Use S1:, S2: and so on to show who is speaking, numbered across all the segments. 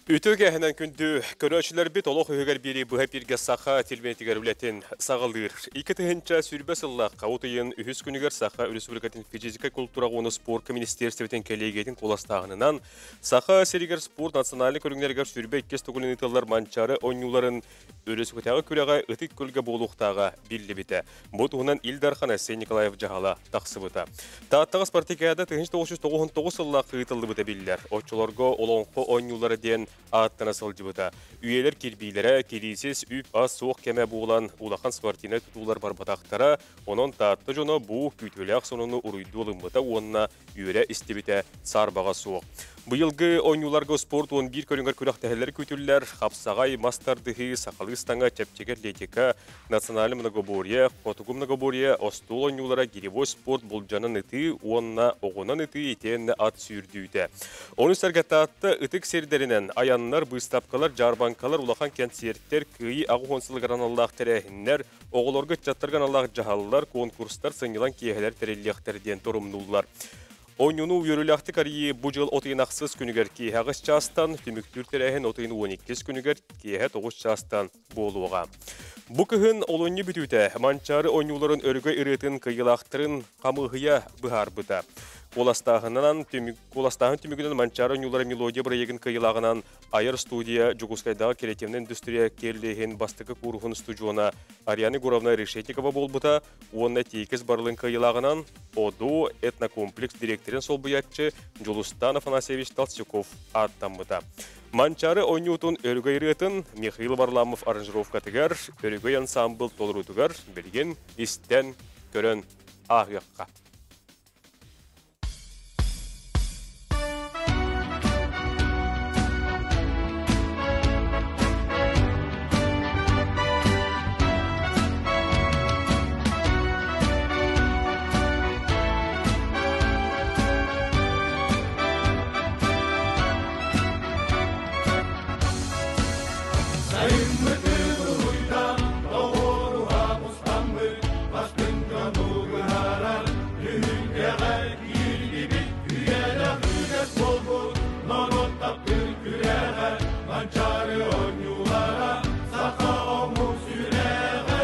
S1: Үтүө кээһинэн күндү көрөөччүлэрбит олох үһүгэр биэрии быһа эпииргэ саха телевидениетигэр үлэтин саҕалыыр. 2020 сыллаахха от ыйын үһүс күнүгэр Саха Республикатын физическэй культура уонна спорка министерствотын кэллиэгийэтин куоластааһынынан Саха сиригэр спорт национальнай көрүҥнэригэр 22 төгүлүн ыытыллар Манчаары оонньууларын Өрөспүүбүлүкэтээҕи күрэҕэ Ытык Күөлгэ буолуохтааҕа биллибитэ. Бу туһунан Ил Дархан Айсен Николаев дьаһала тахсыбыта. Тааттаҕа спартакиада 1999 сыллаах ыытыллыбыта биллэр. Оччолорго Олоҥхо оонньуулара диэн ааттана сылдьыбыта. Үйэлэр кирбиилэрэ, кириисис, үп-ас суох кэмэ буолан, улахан спортивнай тутуулар барбатахтара. Онон Таатта дьоно бу күүтүүлээх сонуну уруйдуу ылыммыта уонна үөрэ истибитэ саарбаҕа суох. Быйылгы оонньууларга спорт 11 көрүҥэр күрэхтэһэллэр күүтүллэр. Хапсаҕай, мас тардыһыы, сахалыы ыстаҥа, чэпчэки атлетика, национальный многоборье, хотугу многоборье, остуол оонньуулара, гиревой спорт, булдьанан ытыы уонна оҕунан ытыы итиэннэ ат сүүрдүүтэ. Ону сэргэ Таатта ытык сирдэринэн айаннар, быыстапкалар, дьаарбаҥкалар, улахан кэнсиэртэр, Кыайыы 80 сылыгар аналлаах тэрээһиннэр, Оҕолорго, ыччаттарга аналлаах дьаһаллар, конкурстар, сынньалаҥ киэһэлэр тэриллиэхтэр диэн торумнууллар. Оонньууну үөрүүлээхтик арыйыы бу дьыл от ыйын ахсыс күнүгэр киэһэ аҕыс чаастан, түмүктүүр тэрээһин от ыйын 12 күнүгэр киэһэ 9 чаастан буолуоҕа. Бу кыһын олунньу бүтүүтэ Манчаары оонньууларын өрөгөй ырыатын кыайыылаахтарын хамыыһыйа быһаарбыта. Куоластааһынынан түмүк, куоластааһын түмүгүнэн Манчаары оонньуулара мелодия бырайыагын кыайыылааҕынан Айар студия Дьокуускайдааҕы креативнай индустрия киэллиэһин бастакы кууруһун устудьуона Ариана Егоровна Решетникова буолбута уонна тиэкис барылын кыайыылааҕынан ОДУ этнокомплекс дириэктэрин солбуйааччы Дьулустан Афанасьевич Толстяков ааттаммыта. Манчаары оонньуутун өрөгөй ырыатын Михаил Варламов аранжировкатыгар Өрөгөй ансаамбыл толоруутугар билигин истэн, көрөн ааһыахха.
S2: Сайыммытын уруйдан, тоҕуоруһа мустаммыт, бастыҥ дьону ыһаарар, түһүлгэҕэ киирдибит, үйэлээх үгэс буолбут, норуот таптыыр күрэҕэ, Манчаары оонньуулара, саха омук сүрэҕэ.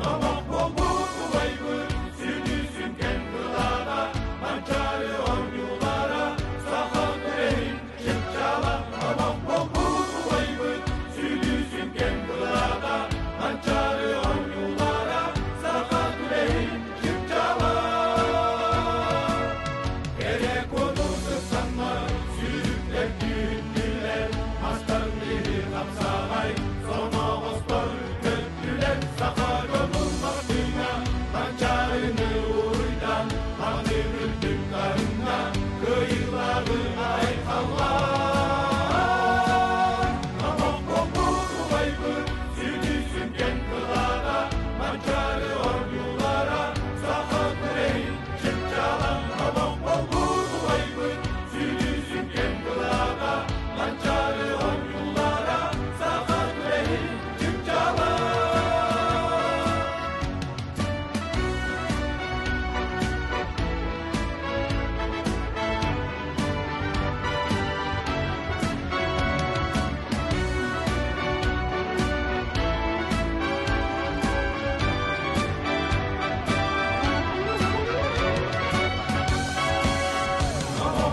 S2: Номох буолбут убайбыт, сүдү сүҥкэн кылаана, Манчаары оонньуулара, саха күрэһин чыпчаала, номох буолбут убайбыт, сүдү сүҥкэн кылаана, Манчаары оонньуулара, саха күрэһин чыпчаала. Кэрэ куоту сыпсаннар, сүүрүктэр түүттүлэр, мастар биһи хапсаҕай, соноҕостор көттүлэр, саха дьонун мартыҥа, Манчаарыны уруйдан, маҕаны үрдүк таһымҥа, кыайыылааҕы айхаллаан. Номох буолбут убайбыт, сүдү сүҥкэн кылаана, Манчаары оонньуулара, саха күрэһин чыпчаала. Номох буолбут убайбыт, сүдү сүҥкэн кылаана, Манчаары оонньуулара, саха күрэһин чыпчаала.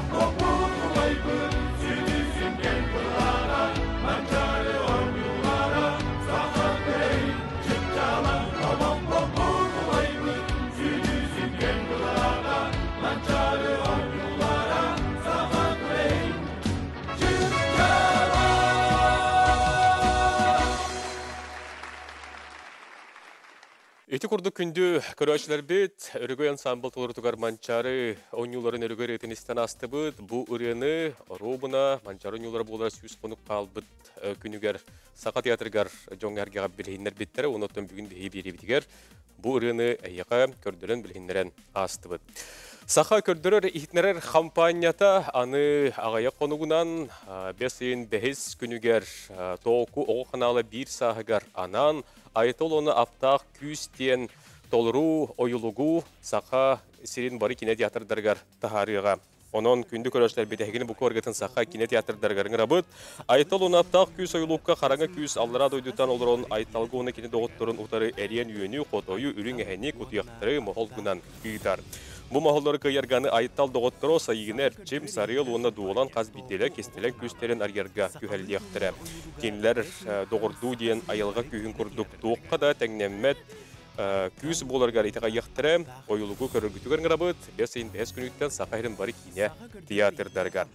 S2: Номох убайбыт, сүдү сүҥкэн кылаана, Манчаары оонньуулара, саха күрэһин чыпчаала. Номох убайбыт, сүдү сүҥкэн кылаана, Манчаары оонньуулара, саха күрэһин чыпчаала.
S1: Ити курдук күндү көрөөччүлэрбит, Өрөгөй ансаамбыл толорутугар Манчаары оонньууларын өрөгөй ырыатын истэн аастыбыт. Бу ырыаны оруобуна Манчаары оонньуулара буолар 100 хонук хаалбыт күнүгэр Саха театрыгар дьоҥҥо-сэргэҕэ билиһиннэрбиттэрэ. Онон бүгүн биһиги биэриибитигэр бу ырыаны эһиэхэ көрдөрөн билиһиннэрэн аастыбыт. Саха көрдөрөр иһитиннэрэр хампаанньата аны аҕыйах хонугунан бэс ыйын бэһис күнүгэр Тооку оҕо ханаала биир сааһыгар анаан Айтол уонна аптаах күүс диэн толору ойулугу Саха сирин бары кинотеатрдарыгар таһаарыаҕа. Онон күндү көрөөччүлэрбит эһигини бу куоргатын Саха киинэ театрдарыгар ыҥырабыт. Айтал унаптаах күүс ойулукка хараҥа күүс аллараа дойдуттан олорон Айталга уонна кини доҕотторун утары эриэн үөнү, хотойу, үрүҥ эһэни, кутуйахтары моһол гынан ыытар. Бу моһоллору кыайарганы Айтал доҕотторо Сайыына Эрчим, Сарыал уонна Дуолан хас биирдиилэр кистэлэҥ күүстэрин арыйарга күһэллиэхтэрэ. Кинилэр доҕордуу диэн айылҕа күүһүн курдук туохха да тэҥнэммэт күүс буоларыгар итэҕэйиэхтэрэ. Ойулугу көрөргүтүгэр ыҥырабыт. Бэс ыйын бэһис күнүттэн Саха сирин бары киинэ театрдарыгар.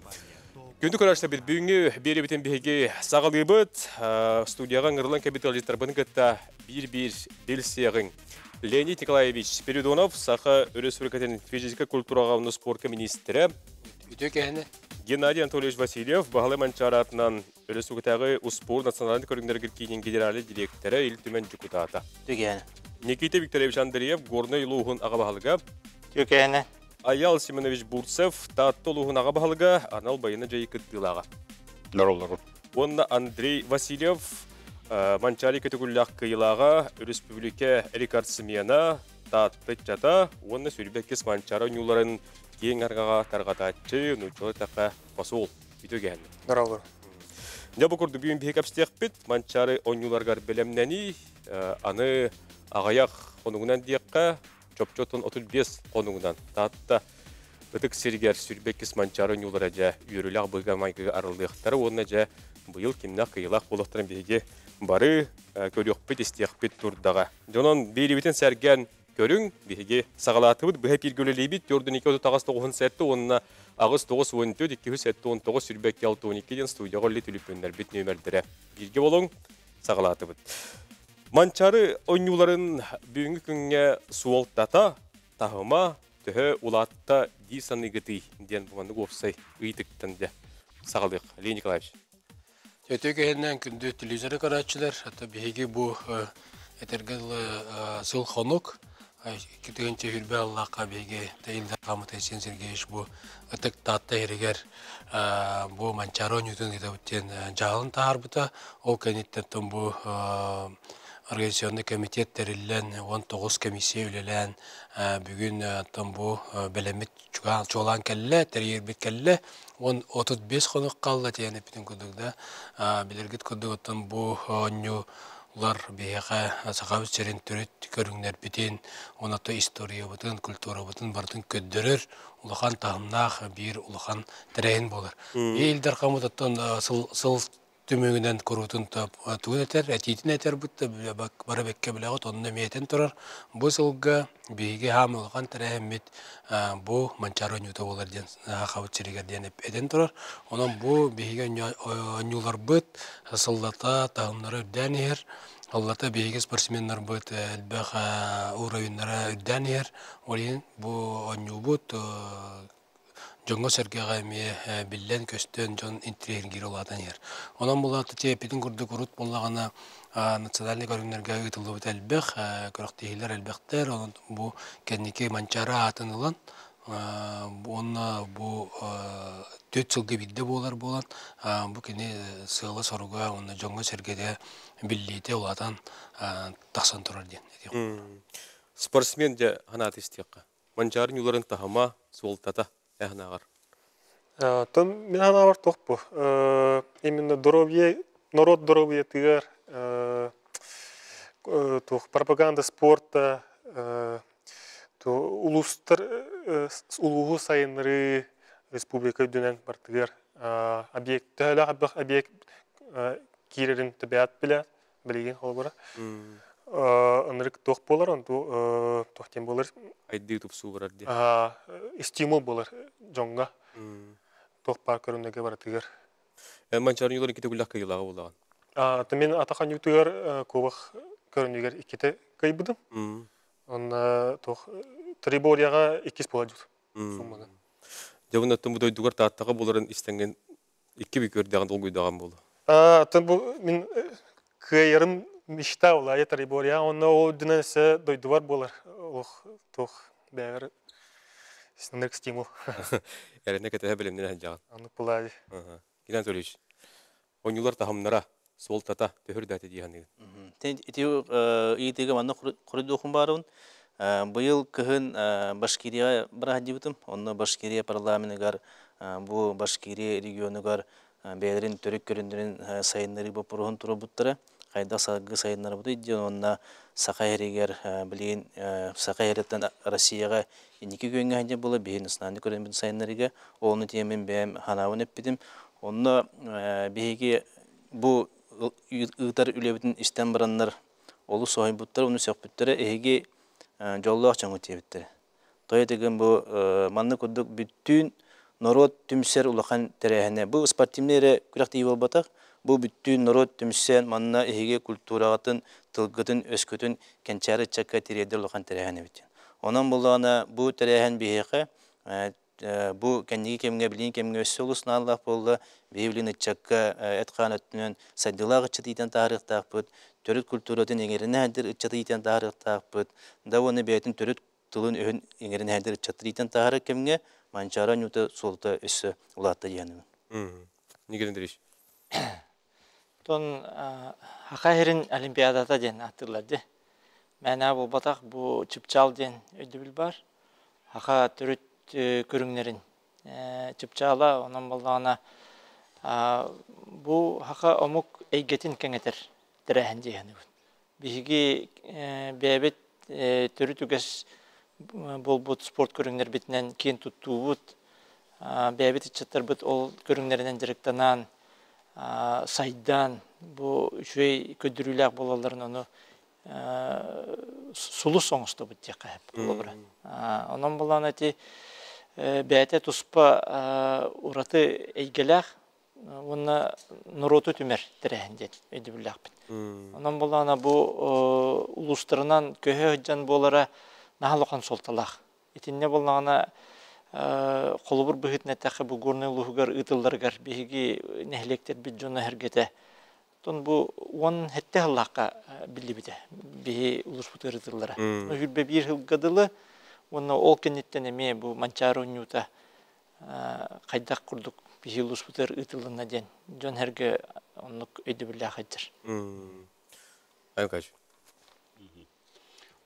S1: Күндү көрөөччүлэрбит, бүгүҥҥү биэриибитин биһиги саҕалыыбыт. Студияҕа ыҥырылан кэлбит ыалдьыттарбытын кытта биир-биир билсиэҕиҥ. Леонид Николаевич Спиридонов, Саха Өрөспүүбүлүкэтин физическэй культураҕа уонна спорка миниистирэ.
S3: Үтүө кэһини.
S1: Геннадий Анатольевич Васильев, Баһылай Манчаары аатынан Өрөспүүбүлүкэтээҕи успуорт национальнай көрүҥнэригэр киинин генеральнай дириэктэрэ, Ил Түмэн дьокутаата.
S4: Үтүө
S1: Никита Викторович Андреев, Горнай улууһун аҕа баһылыга.
S4: Үтүө
S1: Аял Семенович Бурцев, Таатта улууһун аҕа баһылыга, анал байыаннай дьайыы кыттыылааҕа.
S5: Нороллору.
S1: Уонна Андрей Васильев, Манчаары көтүгүллээх кыйылааҕа, өрөспүүбүлүкэ рекордсмена, Таатта ыччата уонна сүүрбэ иккис Манчаары оонньууларын киэҥ арҕаҕа тарҕатааччы, нууччалыы эттэххэ, посол. Үтүө кэһэннэ.
S3: Нороллору.
S1: Дьэ бу курдук бүгүн биһиги кэпсэтиэхпит Манчаары оонньууларыгар бэлэмнэнии, аны аҕыйах хонугунан диэххэ, чопчу 35 хонугунан Таатта ытык сиригэр 22 Манчаары оонньуулара дьэ үөрүүлээх быһыыга-майгыга арыллыахтара уонна дьэ быйыл кимнээх кыайыылаах буолуохтарын биһиги бары көрүөхпүт, истиэхпит турдаҕа. Дьонон биэрибитин сэргээн көрүҥ, биһиги саҕалаатыбыт, быһа эпииргэ үлэлиибит, 4 2 38 9 7 уонна 8 9 14 2 79 22 62 диэн студияҕа үлэлии түлүпүөннэрбит нүөмэрдэрэ. Бииргэ болуҥ, саҕалаатыбыт. Манчаары оонньууларын бүгүҥҥү күҥҥэ суолтата, таһыма төһө улаатта дии саныыгытый диэн бу маннык уопсай ыйытыктан дьэ саҕалыах. Леонид Николаевич.
S3: Өтө кэһиннэн күндү телевизоры көрөөччүлэр, ата биһиги бу этэргэ дылы сыл хонук 2020 аллаахха биһиги Ил Дархаммыт Айсен Сергеевич бу ытык Таатта иһигэр бу Манчаары оонньуутун ыытабыт диэн дьаһалын таһаарбыта. Ол кэнниттэн бу организационный комитет тэриллэн, 19 комиссия үлэлээн, бүгүн оттон бу бэлэммит чуолаан кэллэ, тэрийэрбит кэллэ. 35 хонук хаалла тиэн эппитин курдук да. Билэргит курдук оттон бу оонньуулар биһиэхэ Сахабыт сирин төрүт көрүҥнэрбитин, оното историябытын, культурабытын барытын көрдөрөр улахан таһымнаах биир улахан тэрээһин буолар. Ил Дархаммыт оттон сыл түмүгүнэн куруутун тугун этэр, этиитин этэр бытта бары бэккэ билэҕит, онно эмиэ этэн турар. Бу сылга биһиги хаам улахан тэрээһиммит бу Манчаары оонньуута буолар диэн Сахабыт сиригэр диэн этэн турар. Онон бу биһиги оонньууларбыт сыллата таһымнара үрдээн иһэр. Аллата биһиги спортсменнарбыт элбэх уровеннара үрдээн иһэр. Ол иһин бу оонньуубут дьоҥҥо-сэргэҕэ эмиэ биллэн-көстөн дьон интириэһиргиирэ улаатан иһэр. Онон булаата тиэппитин курдук урут буоллаҕына национальнай көрүҥнэргэ ыытыллыбыт элбэх, күрэхтэһиилэр элбэхтэр. Онон бу кэнники Манчаары аатын ылан уонна бу 4 сылга биирдэ буолар буолан бу кини сыала-соруга уонна дьоҥҥо-сэргэгэ биллиитэ улаатан тахсан турар диэн этиэххэ.
S1: Спортсмен дьэ ханаат истиэххэ. Манчаары ньууларын таһыма, суолтата эһанааҕар.
S6: Тон мин ханаабар туох бу именно здоровье, народ здоровьетыгар туох пропаганда спорта, улуустар улууһу сайыннарыы республика үрдүнэн бартыгар объект төһөлөөх элбэх объект киирэрин төбөт билэ билигин холобура ынырык туох буолар онту туох диэн буолар
S1: Айдыы тупсуу барар диэн.
S6: Стимул буолар дьоҥҥо туох баар көрүҥнэргэ барытыгар.
S1: Манчаары ньууларын иккитэ күллэх кыйылааҕа буолаҕын.
S6: Мин атах оонньуутугар кубок көрүнүгэр иккитэ кыайбытым. Онно туох триборияҕа иккис буола дьут сумманы.
S1: Дьэ бу дойдугар Тааттаҕа буоларын истэҥҥин икки бүк көрдөҕүн долгуйдаҕын буолу.
S6: Атын бу мин кыайарым мечта була трибория онно ол үрдүнэн өссө дойдубар буолар ох туох бэйэбэр синнер стимул.
S1: Эрэнэ кэтэһэ билимнен сылдьаҕын.
S6: Оннук буолаа.
S1: Геннадий Анатольевич, оонньуулар таһымнара, суолтата төһөр даата дии саныыгын?
S4: Ити ыйытыыга манна хоруйдуохум баарыбын. Быйыл кыһын Башкирияҕа быраһадьыбытым. Онно Башкирия парламеныгар бу Башкирия регионугар бэйэлэрин төрүт көрүннэрин сайыннарыы боппуруоһун туруорбуттара. Хайдах салгыы сайыннарабытый диэн уонна Саха сиригэр билигин Саха сириттэн Россияҕа инники күөҥҥэ сылдьар буола биһиги национальнай көрүҥмүтүн сайыннарыыга ону тиэмин бэйэм санаабын эппитим. Онно биһиги бу ыытар үлэбитин истэн бараннар олус соһуйбуттар, ону сөхпүттэрэ, эһиги дьоллоох дьоҥҥут диэбиттэрэ. Тоҕо этигин бу маннык курдук бүттүүн норуот түмсэр улахан тэрээһинэ. Бу спортивнай эрэ күрэхтэһии буолбатах, бу бүттүүн норуот түмсэн манна эһиги культураҕытын, тылгытын, өскүтүн кэнчээри ыччакка тириэрдэр улахан тэрээһин эбит. Онон буллаҕына бу тэрээһин биһиэхэ бу кэнники кэмҥэ, билиҥҥи кэмҥэ өссө олус наадалаах буолла. Биһи билигин ыччакка эт-хаан өттүнэн сайдыылаах ыччаты иитэн таһаарыахтаахпыт, төрүт культуратын иҥэринэ сылдьар ыччаты иитэн таһаарыахтаахпыт, да уонна бэйэтин төрүт тылын-өһүн иҥэринэ сылдьар ыччаттары иитэн таһаарар кэмҥэ Манчаары оонньуута суолта өссө улаатта диэххэ.
S1: Никита Андреевич.
S5: Тон Саха сирин Олимпиадата диэн ааттыыллар дии. Мээнэ буолбатах бу чыпчаал диэн өйдөбүл баар. Саха төрүт көрүҥнэрин чыпчаала, онон буоллаҕына бу саха омук эйгэтин кэҥэтэр тэрээһин дии саныыбын. Биһиги бэйэбит төрүт үгэс буолбут спорт көрүҥнэрбитинэн киэн туттуубут, бэйэбит ыччаттарбыт ол көрүҥнэринэн дьарыктанан, сайдан, бу үчүгэй көрдөрүүлээх буолалларын ону сулус оҥостобут диэххэ сөп холобура. Онон булан ити бэйэтэ туспа ураты эйгэлээх уонна норуоту түмэр тэрээһин диэн өйдөбүллээхпит. Онон булаана бу улуустарынан көһө сылдьан буолара наһаа улахан суолталаах. Итиннэ буоллаҕына холобур быһыытынан эттэххэ бу Горнай улууһугар ыытылларыгар биһиги нэһилиэктэрбит дьоно-сэргэтэ Оттон бу 17 сыллаахха биллибитэ биһи улууспутугар ыытыллара. 21 сылга дылы уонна ол кэнниттэн эмиэ бу Манчаары оонньуута хайдах курдук биһи улууспутугар ыытылынна диэн дьон-сэргэ оннук өйдөбүллээх сылдьар.
S1: Айкач.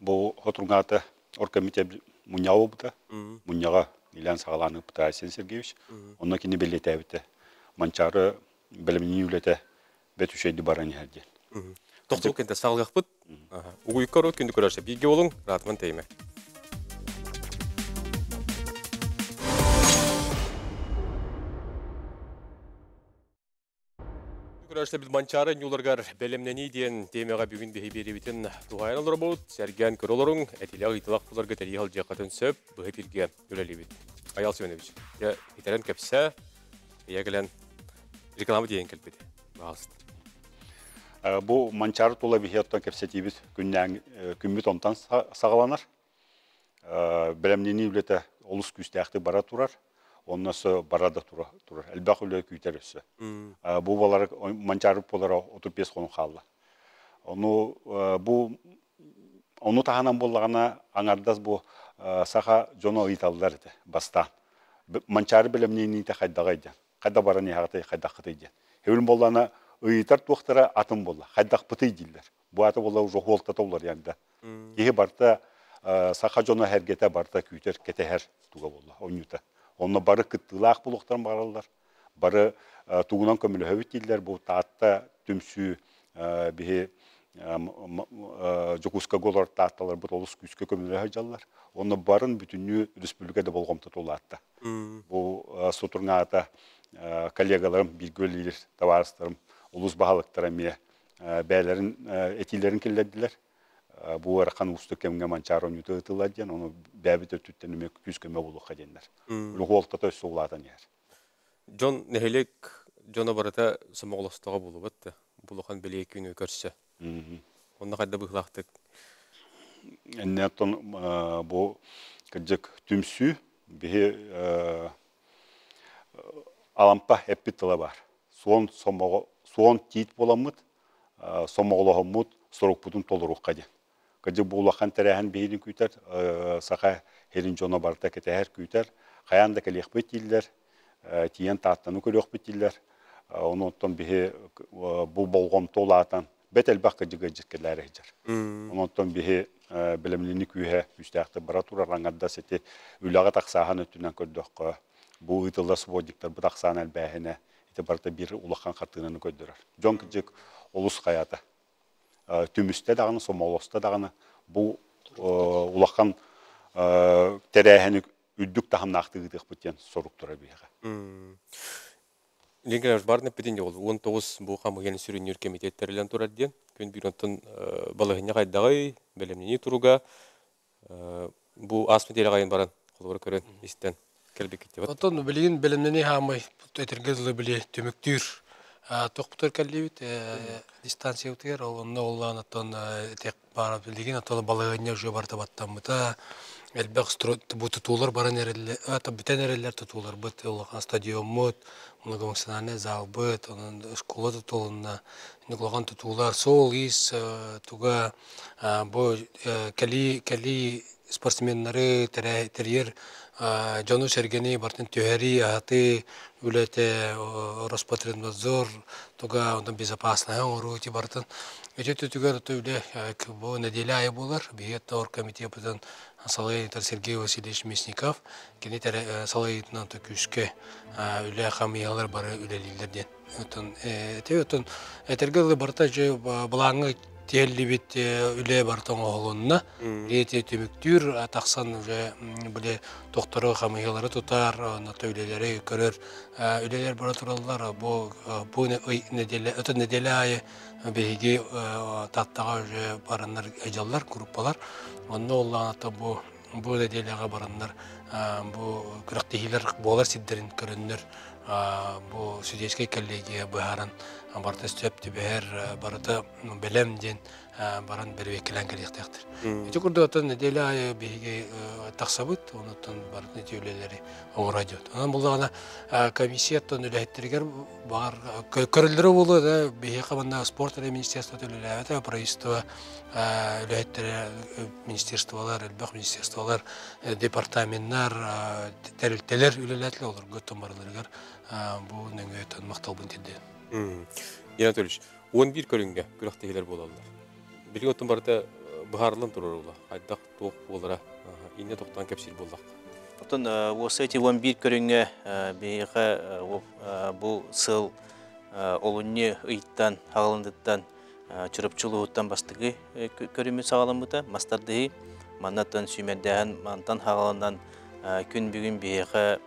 S7: Бу хотургаата оркомитет мунньаҕа буолбута. Мунньаҕа Ильян саҕалаан ыыппыта Айсен Сергеевич. Онно кини бэлиэтээбитэ. Манчаары бэлэмнэнии үлэтэ бэт үчүгэйдик баран иһэр диэн.
S1: Тохтуу кэнтэ саҕалыахпыт. Угуйка рот күндү көрөрсө бииргэ болуҥ, ратман тэймэ. Көрөөччүлэр Манчаары ньууларыгар бэлэмнэнии диэн тиэмэҕэ бүгүн биһи биэриибитин туһаайан олоробут. Сэргээн көрө олоруҥ, этилэх ыйытылах туларга тэрийэ сылдьыаххытын сөп, быһа эфиргэ үлэлиибит. Айал Семенович, дьэ, итэрэн кэпсээ, ийэ кэлэн реклама диэн кэлбит. Баҕалыст.
S7: Бу Манчаары тула биһи оттон кэпсэтиибит күннээн күммүт онтон саҕаланар. Бэлэмнэнии үлэтэ олус күүстээхтик бара турар. Онно өссө бара да турар. Элбэх үлэ күүтэр өссө. Бу балар Манчаары буолара 35 хонук хаалла. Ону бу ону таһынан буоллаҕына аҥардас бу саха дьоно ыйыталлар этэ бастаан. Манчаары бэлэмнэниитэ хайдаҕый диэн. Хайда баран иһэҕитий, хайдаххытый диэн. Хэбин буоллаҕына ыйытар туохтара атын буолла. Хайдахпытый дииллэр. Бу аты буолла уже хуолтата уларыйан да. Киһи барыта саха дьоно сэргэтэ барыта күүтэр, кэтэһэр туга буолла, онньута. Онно бары кыттыылаах буолуохтарын баҕараллар. Бары тугунан көмөлөһөбүт дииллэр. Бу Таатта түмсүү биһи Дьокуускайга олорор таатталарбыт олус күүскэ көмөлөһө сылдьаллар. Онно барын бүтүннүү республика да болҕомтото улаатта. Бу сутурҥаата коллегаларым, бииргэ үлэлиир табаарыстарым, улуус баһылыктара эмиэ бэйэлэрин этиилэрин киллэрдилэр. Бу ыарахан уустук кэмҥэ Манчаары оонньуута ыытыллар диэн, ону бэйэбит өттүттэн эмиэ күүс-көмө буолуохха диэннэр. Үлэ өссө улаатан иһэр.
S1: Дьон нэһилиэк дьоно барыта сомоҕолостоҕо буолубат да, бу улахан бэлиэ күнү көрсө. Онно хайда быһыылаахтык?
S7: Иннэ оттон бу кырдьык түмсүү биһи Алампа эппит тыла баар. Суон сомоҕо суон тиит буоламмыт, сомоҕолоһоммут сорукпутун толоруохха диэн. Кырдьык бу улахан тэрээһин биһигини күүтэр, саха сирин дьоно барыта кэтэһэр, күүтэр. Хайаан да кэлиэхпит дииллэр, тиийэн Тааттаны көрүөхпүт дииллэр. Ону оттон биһи бу болҕомто улаатан, бэт элбэх кырдьык ыалдьыт кэлээри сылдьар. Онон оттон биһи Бэлэмнэни күүһэ күүстээхтик бара турар. Аҥардас ити үлэҕэ тахсааһын өттүнэн көрдөххө, бу ыытыллар субботниктарбыт ахсаан элбээһинэ ити барыта биир улахан хартыынаны көрдөрөр. Дьон кырдьык олус хайата. Түмүстэ даҕаны, сомоҕолосто даҕаны бу улахан тэрээһини үрдүк таһымнаахтык ыытыахпыт диэн сорук турар биһиэхэ.
S1: Лингер барны эппитин ол 19 бу хамыһыйаны сүрүннүүр комитет тэриллэн турар диэн күн биир онтон балаһынньа хайдаҕый, бэлэмнэнии туруга бу ааспыт нэдиэлэҕэ баран холобура көрөн истэн кэлбиккит.
S3: Оттон билигин бэлэмнэнии хаамай этэргэ дылы били түмүктүүр тохпутар кэллибит дистанциябытыгар ол онно оллаан оттон баара билигин оттон балаһыанньа уже барыта баттаммыта элбэх бу тутуулар баран эрэллэр бүтэн эрэллэр тутууларбыт улахан стадиоммут многофункциональный залбыт онон школа тутулунна улахан тутуулар суол ис туга бу кэлии кэлии спортсменнары тэрийэр дьону-сэргэни барытын түһэрии, аһатыы үлэтэ, Роспотребнадзор туга онтон безопасное оҥоруу ити барытын ити өттүгэр үлэ бу нэдиэлэ аайы буолар. Биһиги оргкомитеппытын салайытар Сергей Васильевич Мясников кини салайыытынан күүскэ үлэ хамыйалар бары үлэлииллэр диэн. Оттон оттон этэргэ дылы барыта дьэ былааҥҥа тиэллибит үлэ барыта оҥоһулунна. Ити түмүктүүр тахсан уже били тохтору хамыйалары тутар, онно үлэлэри көрөр үлэлэр бара тураллар. Бу бу неделя өтө неделя аайы биһиги Тааттаҕа уже бараннар дьаллар группалар. Онно оллаҕына бу бу неделяҕа бараннар бу күрэхтэһиилэр буолар сирдэрин көрөннөр бу судейскай коллегия быһааран барыта сөп түбэһэр, барыта бэлэм диэн баран бэрэбиэркэлээн кэлиэхтээхтэр. Ити курдук оттон неделя аайы биһиги тахсабыт, онуттан барытын ити үлэлэри оҥоро диэт. Онон буллаҕына комиссия оттон үлэһиттэригэр баҕар көрөллөрө буолуо да биһиэхэ манна спорт эрэ министерствота үлэлээбэтэ, правительство үлэһиттэрэ министерстволар, элбэх министерстволар, департаменнар, тэрилтэлэр үлэлээтилэр, олорго оттон барыларыгар бу нөҥүө махталбын тиэрдэбин.
S1: Иван Анатольевич, 11 көрүҥҥэ күрэхтэһиилэр буолаллар. Билигин оттон барыта быһаарыллан турар ула. Хайдах туох буолара иннэ тохтоон кэпсиир буоллахха.
S4: Оттон уоса ити 11 көрүҥҥэ биһиэхэ бу сыл олунньу ыйыттан хаҕылындыттан Чурапчы улууһуттан бастакы көрүммүт саҕаламмыта мастардыһыы. Маннаттан сүүмэрдээһин мантан хаҕаланан күн бүгүн биһиэхэ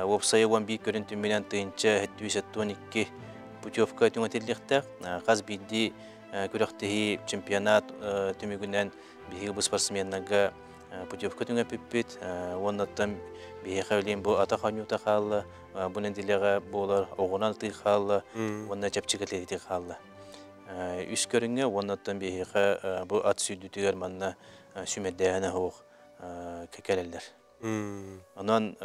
S4: уопсайа 11 көрүн түмүнэн тыһыынча 772 путевка түҥэтиллиэхтээх. Хас биирдии күрэхтэһии чемпионат түмүгүнэн биһиги бу спортсменнарга путевка түҥэппиппит. Уоннаттан биһиэхэ билигин бу атах оонньуута хаалла, бу нэдиэлэҕэ буолар оҕунан ытыы хаалла уонна чэпчэки атлетика хаалла. Үс көрүҥҥэ уоннаттан биһиэхэ бу ат сүүрдүүтүгэр манна сүмэрдээһинэ суох кэлэллэр. Онон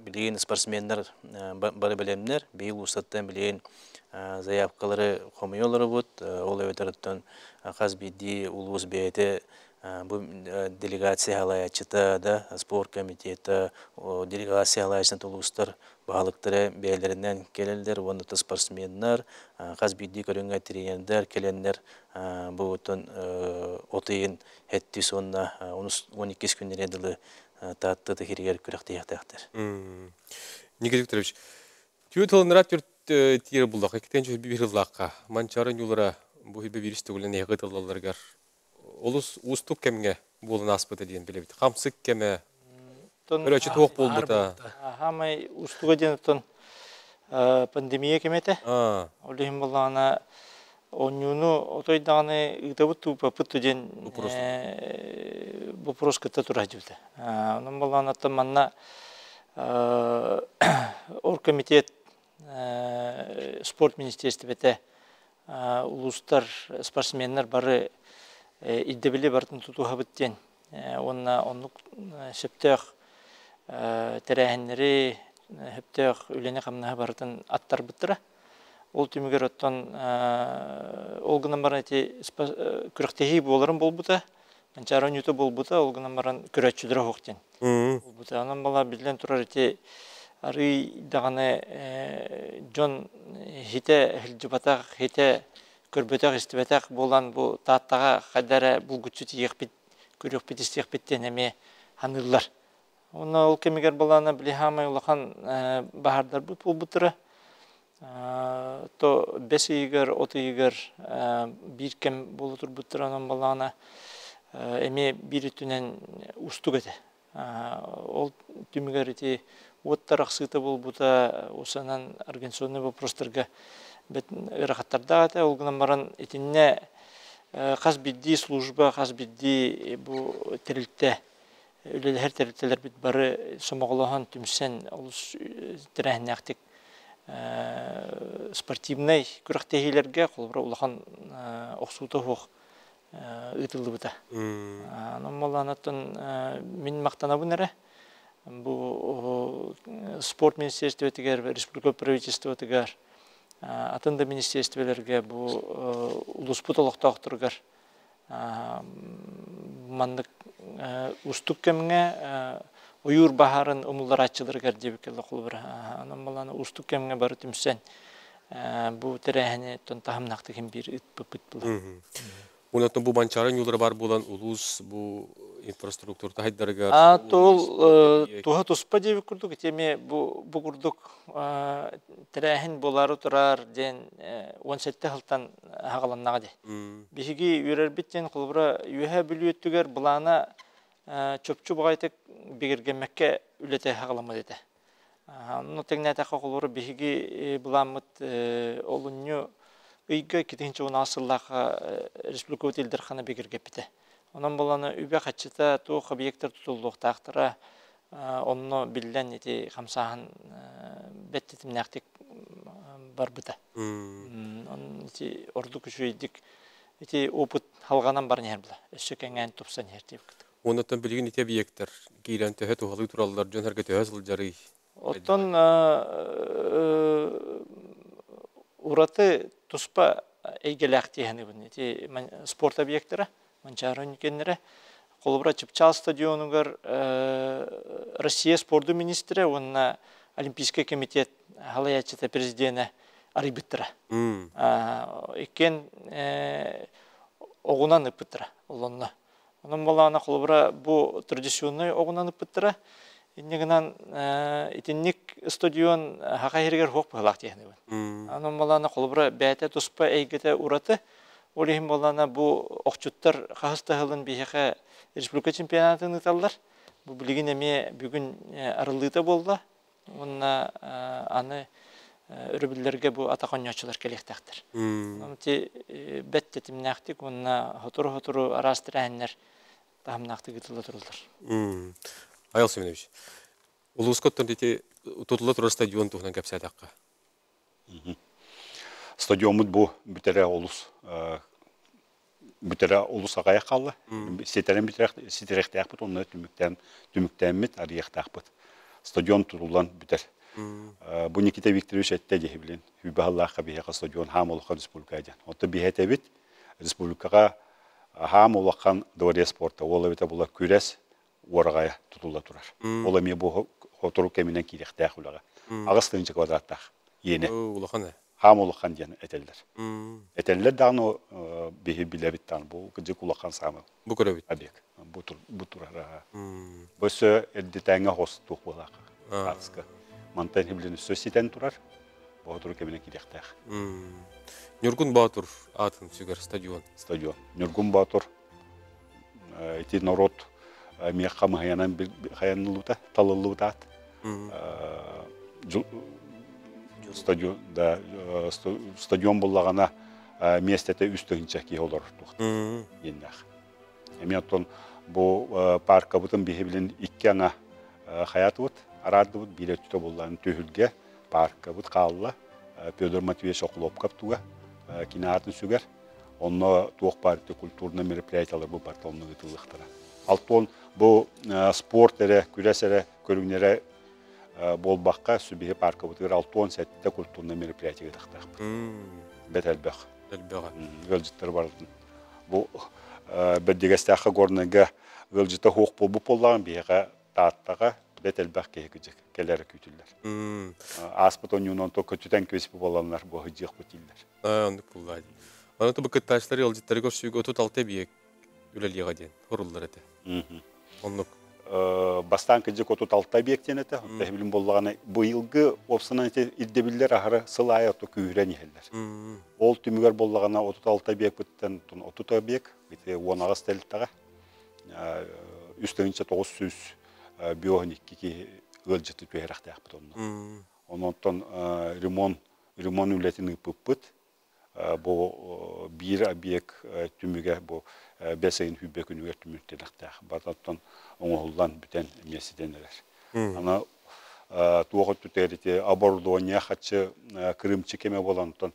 S4: билигин спортсменнар бары бэлэмнэр, биһиги улуустартан билигин заявкалары хомуйа олоробут. Ол эбэтэр хас биирдии улуус бэйэтэ бу делегация салайааччыта да, спорт комитета, делегация салайааччытын улуустар баһылыктара бэйэлэринэн кэлэллэр уонна спортсменнар, хас биирдии көрүҥҥэ тренердэр кэлэннэр бу оттон от ыйын хэттис уонна 12 күннэрэ дылы Таатта тахиригэр күрэхтэһиэхтээхтэр.
S1: Никита Викторович, түө тылынара түөрт тиэр буллахха, иккитен биир ыллаахха, Манчаары ньуулара бу хибе биир төгүлэн эһиги тыллалларыгар олус уустук кэмҥэ буолан ааспыта диэн билэбит. Хамсык кэмэ, көрөөччү туох буолбута.
S5: Хаамай устуга диэн оттон пандемия кэмэтэ. Ол иһин буоллаҕына оонньууну отой даҕаны ыытабыт тууппаппыт диэн вопрос кытта тура сылдьыбыта. Онон буоллаҕына оттон манна оргкомитет спорт министиэристибэтэ улуустар спортсменнар бары ирдэбили барытын тутуһабыт диэн уонна оннук сөптөөх тэрээһиннэри сөптөөх үлэни-хамнаһы барытын аттарбыттара. Ол түмүгэр оттон ол гынан баран ити күрэхтэһии буоларын буолбута, Манчаары оонньуута буолбута, ол гынан баран көрөөччүлэрэ суох диэн буолбута. Онон бала биллэн турар ити арыый даҕаны дьон хитэ сылдьыбатах, хитэ Көрбөтөх, истибэтэх буолан бу Тааттаҕа хайда эрэ булгуччу тиийиэхпит, көрүөхпүт, истиэхпит диэн эмиэ саныыллар. Уонна ол кэмигэр балаана били хаамай улахан баһаардарбыт буолбуттара. То бэс ыйыгар, от ыйыгар биир кэм буола турбуттара, онон балаана эмиэ биир өттүнэн уустук этэ. Ол түмүгэр ити уот тарахсыыта буолбута, усанан организационнай вопростарга ыарахаттардаах этэ. Ол гынан баран итиннэ хас биирдии служба, хас биирдии бу тэрилтэ үлэлэһэр тэрилтэлэрбит бары сомоҕолоһон, түмсэн олус тэрээһиннээхтик спортивнай күрэхтэһиилэргэ холобура улахан охсуута суох ыытыллыбыта. Онон буоллаҕына мин махтанабын эрэ бу спорт министерствотыгар, республика правительствотыгар, атын да министерстволарга бу улууспут олохтоохторугар маннык уустук кэмҥэ ойуур баһаарын умулларааччыларыгар диэбиккэ холобура. Онон буоллаҕына уустук кэмҥэ бары түмсэн бу тэрээһини таһымнаахтык биир ыыппыппыт буолар.
S1: Онон бу Манчаары ньуулара баар буолан улуус бу инфраструктурата хайдарыгар
S5: А тол туһа туспа диэбит курдук ити эмиэ бу бу курдук тэрээһин буолаары турар диэн 17 сылтан аҕаланнаҕа дии. Биһиги үөрэрбит диэн холобура Үөһээ Бүлүү өттүгэр былаана чопчу баҕайытык бигэргэммэккэ үлэтэ аҕаламмыт этэ. Онно тэҥнээтэххэ холобура биһиги былааммыт олунньу ыйга 2016 сыллаахха республикабыт Ил Дархана бигэргэппитэ. Онон буоллаҕына үбэ-харчыта туох объектар тутуллуохтаахтара онно биллэн ити хамсааһын бэрт тэтимнээхтик барбыта. Онон ити ордук үчүгэйдик ити опыт халҕанан баран иһэр була. Өссө кэҥээн тупсан иһэр диэбиккит.
S1: Оннуттан билигин ити объектар киирэн төһө туһалыы тураллар, дьон сэргэ төһө сылдьарый?
S5: Оттон ураты туспа эйгэлээх тиэхэнибин. Ити спорт объектара, Манчаары кэннэрэ. Холобура, Чыпчаал стадионугар Россия спорду министрэ уонна Олимпийскай комитет халайааччыта президенэ арыйбыттара. Иккиэн оҕунан ыппыттара олонно. Онон буоллаҕына, холобура, бу традиционнай оҕунан ыппыттара. Инньэ гынан итинник стадион Саха сиригэр суох быһыылаах диэхинибин. Онон буоллаҕына, холобура, бэйэтэ туспа эйгэтэ ураты. Ол иһин буоллаҕына, бу охчуттар хаһыс да сылын биһиэхэ республика чемпионатын ыыталлар. Бу билигин эмиэ бүгүн арыллыыта буолла. Уонна аны өрөбүллэргэ бу атах оонньооччулар кэлиэхтээхтэр. Ити бэт тэтимнээхтик уонна сотору-сотору араас тэрээһиннэр таһымнаахтык ыытылла тураллар.
S1: Айал Семенович, улууска оттон ити тутулла турар стадион туһунан кэпсээтэххэ.
S7: Стадиоммут бу бүтэрэ олус бүтэрэ олус аҕайах хаалла. Ситэрэн ситэриэхтээхпит онно түмүктээн түмүктээммит арыйыахтаахпыт. Стадион тутуллан бүтэр. Бу Никита Викторович эттэ дии билин. Хүбэһаллаахха биһиэхэ стадион хаам улахан республика диэн. Онто биһи этэбит республикаҕа хаам улахан дворец спорта ол эбитэ була күрэс уораҕайа тутулла турар. Ол эмиэ бу сотору кэминэн киириэхтээх үлэҕэ. 8 тыһыынча квадраттаах иэнэ.
S1: Улахан ээ.
S7: Хаам улахан диэн этэллэр. Этэллэр даҕаны биһи билэбит даҕаны бу кыдьык улахан саамай
S1: Бу көрөбүт.
S7: объект. Бу бу турар. Бу өссө эрдэтээҥҥэ хос туох буолаахха. Хаатыска. Мантан хиблин өссө ситэн турар. Боотуру кэминэ киириэхтээх.
S1: Ньургун Боотур аатын сүгэр стадион.
S7: Стадион. Ньургун Боотур ити норуот эмиэ хамыһыйанан хайаныллыбыта, талыллыбыта аат. Стадион, да, стадион буллаҕына миэстэтэ 3 тыһыынча киһи олорор туохта диэннээх. Эмиэ оттон бу паркабытын биһи билин икки аҥа хаятыбыт, араардыбыт, биир өттүтэ буллаан түһүлгэ паркабыт хаалла. Федор Матвеевич Охлопков туга кини аатын сүгэр. Онно туох баар культурный мероприятиялар бу барыта онно ыытыллыахтара. Алтон бу спорт эрэ, күрэс эрэ көрүҥнэрэ буолбакка, сүбиһи паркабытыгар 67 культурный мероприятие ыытахтаахпыт. Бэт элбэх.
S1: Элбэҕэ.
S7: Ыалдьыттар барытын. Бу Бэрдигэстээххэ Горнайга ыалдьыта суох буолбут буоллаҕын биһиэхэ Тааттаҕа бэт элбэх киһи кэлэрэ күүтүллэр. Ааспыт онньуунан то көтүтэн кэбиспит буоланнар бу сылдьыахпыт дииллэр.
S1: Оннук буллаа. Аны бу кыттааччылар ыалдьыттары көрсүүгэ 36 эбийиэк үлэлиэҕэ диэн суруллар этэ. Оннук.
S7: Бастаан кыдьык 36 объект диэн этэ. Тэһибилин боллаҕына быйылгы уопсанан ити ирдэбиллэр аһары сыл аайы ото күүһүрэн иһэллэр. Ол түмүгэр боллаҕына 36 объекпыттан 30 объект, ити 18 тэрилтэҕэ 3900 биоһун 2 киһи ыалдьыты түһэрэхтээхпит онно. Ононтон ремонт ремонт үлэтин ыыппыппыт. Бу биир объект түмүгэ бу бэс ыйын хүббэ күнүгэр түмүктэнэхтээх. Бататтан оҥоһуллан бүтэн миэстэтин эрэр. Аны туох өттүтэр ити оборудование хаччы кырыымчы кеме болонтон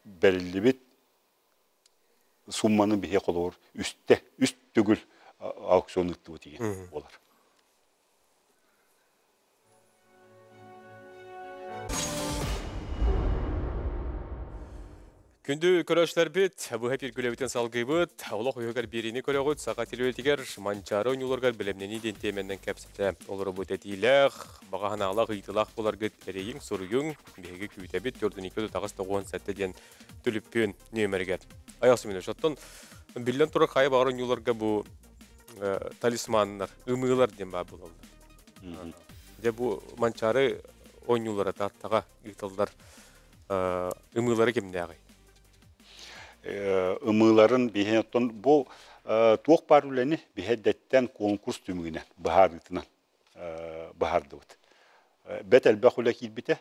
S7: бериллибит сумманы биһи холобур үстэ үс төгүл аукцион ыттыбыт деген болар.
S1: Күндү көрөөччүлэрбит, быһа пиргүлэбитин салгыыбыт. Олох үһүгэр биэриини көрөҕүт. Саха телевизигэр Манчаары ойууларгар бэлэмнэнии диэн тиэмэннэн кэпсэтэ олоробут этиилээх, баҕа санаалаах, ыйытыылаах буоларгыт эрэйиҥ, суруйуҥ. Биһиги күүтэбит. 42 9 диэн түлүппүөн нүөмэригэр. Аял Семенович, оттон биллэн турар хайа баҕар ойууларга бу талисманнар, ымыылар диэн баар буолаллар. Дьэ бу Манчаары ойуулара тааттаҕа ыытыллар ымыылары кимнээҕий?
S7: Ымыыларын биһи оттон бу туох баар үлэни биһэддэттэн конкурс түмүгүнэн быһаарыытынан быһаардыбыт. Бэт элбэх үлэ киирбитэ.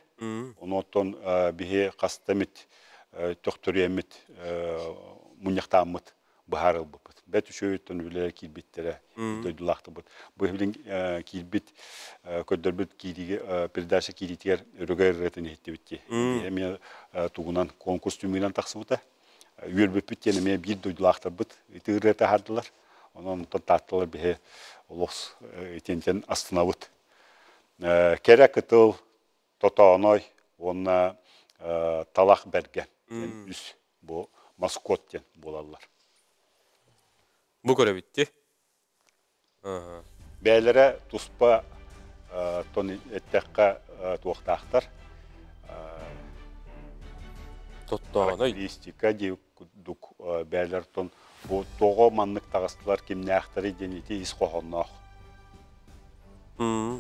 S7: Онуоттон биһи хастамит төхтөрүэммит мунньахтааммыт быһаарылбыппыт. Бэт үчүөйүттэн үлэлэр киирбиттэрэ дойдулаахтыбыт. Бу билин киирбит көрдөрбүт киириге передача кииритигэр өрөгө ырыатын иһиттибит ди. Эмиэ тугунан конкурс түмүгүнэн тахсыбыта. Үөрбүппүт диэн эмиэ биир дойдулаахтарбыт ити ырыа таһаардылар. Онон онтон таатталар биһи олус итинтэн астынабыт. Кэрэ кытыл, тотооной уонна талах бэргэн үс бу маскот диэн буолаллар.
S1: Бу көрөбүтти.
S7: Бээлэрэ туспа тон эттэххэ туохтаахтар.
S1: Тоттооной.
S7: Характеристика дии курдук бээлэр тон бу тоҕо маннык таҕыстылар кимнээхтэри диэн ити ис хоһоонноох.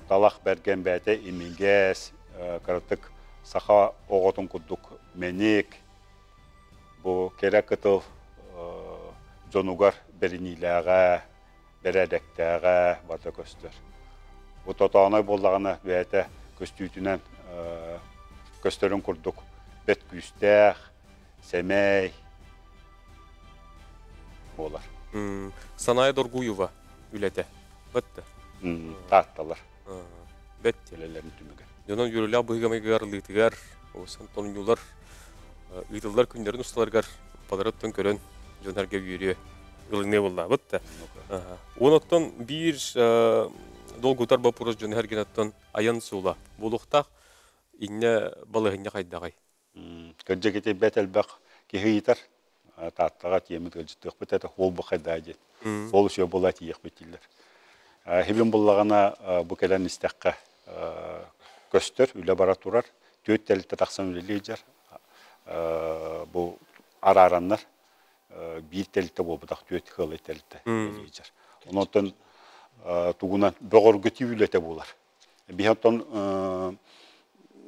S7: Талах бэргэн бээтэ имигэс, кыратык саха оҕотун курдук мэник, бу кэрэ кытыл дьонугар бэриниилээҕэ, бэрээдэктээҕэ барыта көстөр. Бу тотооной буоллаҕына бэйэтэ көстүүтүнэн көстөрүн курдук бэт күүстээх, сэмэй буолар.
S1: Саная Доргуева үлэтэ. Бэтте.
S7: Таатталар.
S1: Бэт.
S7: Үлэлэрин түмүгэ.
S1: Дьонон үөрүүлээх быһыгамайгар лыытыгар, сан тонньулар ыытыллар күннэрин усталарыгар баларыттан көрөн дьонарга үөрүө ылыныы буллаабыт да. Оноттон биир долгутар боппуруос дьону эргинаттан айан суола буолуохтаах инне балыһынньа хайдаҕай.
S7: Кырдьык ити бэт элбэх киһи ыйытар. Тааттаҕа тиэмит ыалдьыттыахпыт этэ, ол бу хайдаа диэн. Ол үсүө буола тиийиэхпит дииллэр. Хибин буллаҕына бу кэлэн истэххэ көстөр, үлэ бара турар. Түөрт тэрилтэ тахсан үлэлии Бу араараннар биир тэрилтэ буолбутах түөрт хыалай тэрилтэ үлэлии Онон тугунан бөҕөргөтүү үлэтэ буолар. Биһи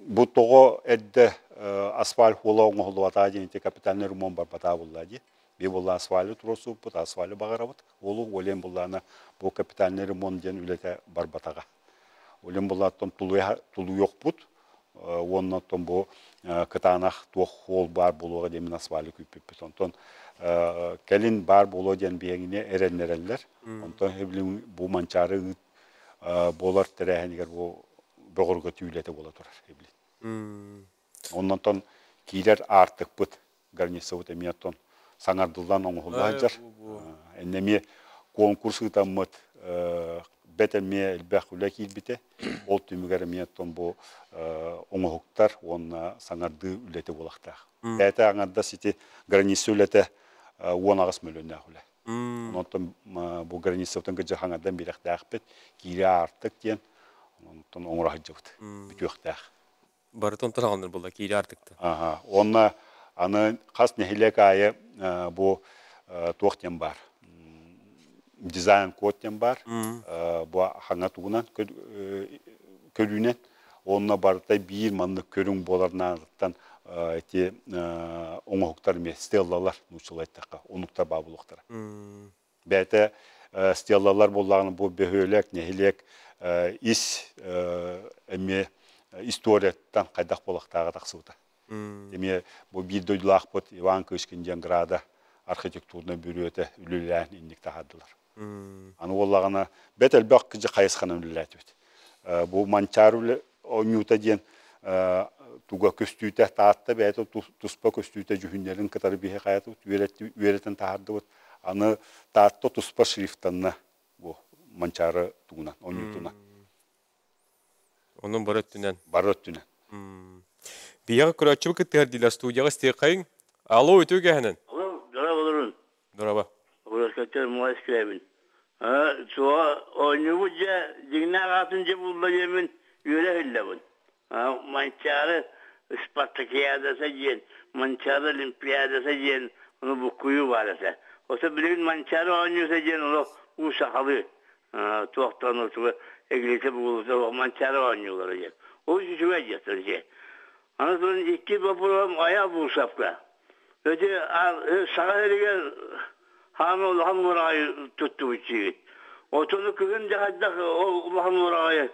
S7: бу тоҕо эрдэ асфальт хуола оҥоһуллубатаа диэн ити капитальный ремонт барбатаа булла дии. Би булла асфальты туросууппут, асфальты баҕарабыт. Олу олен буллаана бу капитальный ремонт диэн үлэтэ барбатаҕа. Олен буллааттан тулуйохпут, уоннаттан бу кытаанах туох хуол баар буолуоҕа диэн асфальты күүппүппүт. Онтон кэлин баар буолуо диэн биһиэҥине эрэннэрэллэр. Онтон бу манчаары буолар тэрээһинигэр бу бөҕөргө түүлэтэ буола турар эбилин. Оннонтон киирэр аартыкпыт границабыт эмиэ оттон саҥардыллан оҥоһулла сылдьар. Эннэмиэ конкурс ыытаммыт бэт эмиэ элбэх үлэ киирбитэ. Ол түмүгэр эмиэ оттон бу оҥоһуктар уонна саҥардыы үлэтэ буолахтаах. Бээтэ аҥардас ити граница үлэтэ 18 мөлөннөөх үлэ. Онтон бу границабытын кыдьы хаҥардан бирэхтээхпит, киире аартык диэн, онтон оҥоро сылдьыбыт, бүтүөхтээх.
S1: Барытын тараҕаннар буолла киире аартыкта.
S7: Ага. Онна аны хас нэһилиэк аайы бу туох диэн баар. Дизайн код диэн баар. Бу хаҥа тугунан көрүүнэн онно барыта биир маннык көрүҥ буоларнааттан ити оҥоһуктар эмиэ стеллалар нууччалыы эттэххэ онуктар баа буолуохтара. Бэйэтэ стеллалар буоллаҕына бу бөһүөлэк, нэһилиэк ис эмиэ историяттан хайдах буолуохтааҕа тахсыбыта. Эмиэ бу биир дойдулаахпыт Иван Кычкин диэн Града архитектурнай бүрүөтэ үлэлээн инник таһаардылар. Аны буоллаҕына бэт элбэх кыдьы хайысханан үлэлээтибит. Бу Манчаары оонньуута диэн туга көстүүтэ Таатта бэйэтэ туспа көстүүтэ дьүһүннэрин кытары биһи хайатыбыт үөрэтэн таһаардыбыт. Аны Таатта туспа шрифтанна бу Манчаары тугунан оонньуутунан.
S1: Онон бары өттүнэн.
S7: Бары өттүнэн.
S1: Биһиэхэ көрөөччүбүт кыттыһар дииллэр студияҕа истиэххэйиҥ. Алло, үтүө кэһэнэн.
S8: Алло, дорооболорун.
S1: Дорообо.
S8: Уракаттар муос кэлэбин. Суо оонньуубут дьэ дьиҥнээх аатын дьэ булла диэммин үөрэ иһиллэбин. Манчаары спартакиадата диэн, Манчаары олимпиадата диэн ону буккуйуу баар этэ. Ото билигин Манчаары оонньуута диэн олох уу сахалыы туохтан отуга эгилитэ буолута Манчаары оонньуулара диэн. Ол үчүгэй диэхтэр дьэ. Аны туран икки боппуруоһум айа буусапка. Ити саха сиригэр хаама улахан муораҕайы туттубут диибит. Отону күһүн дьэ хайдах ол улахан муораҕайы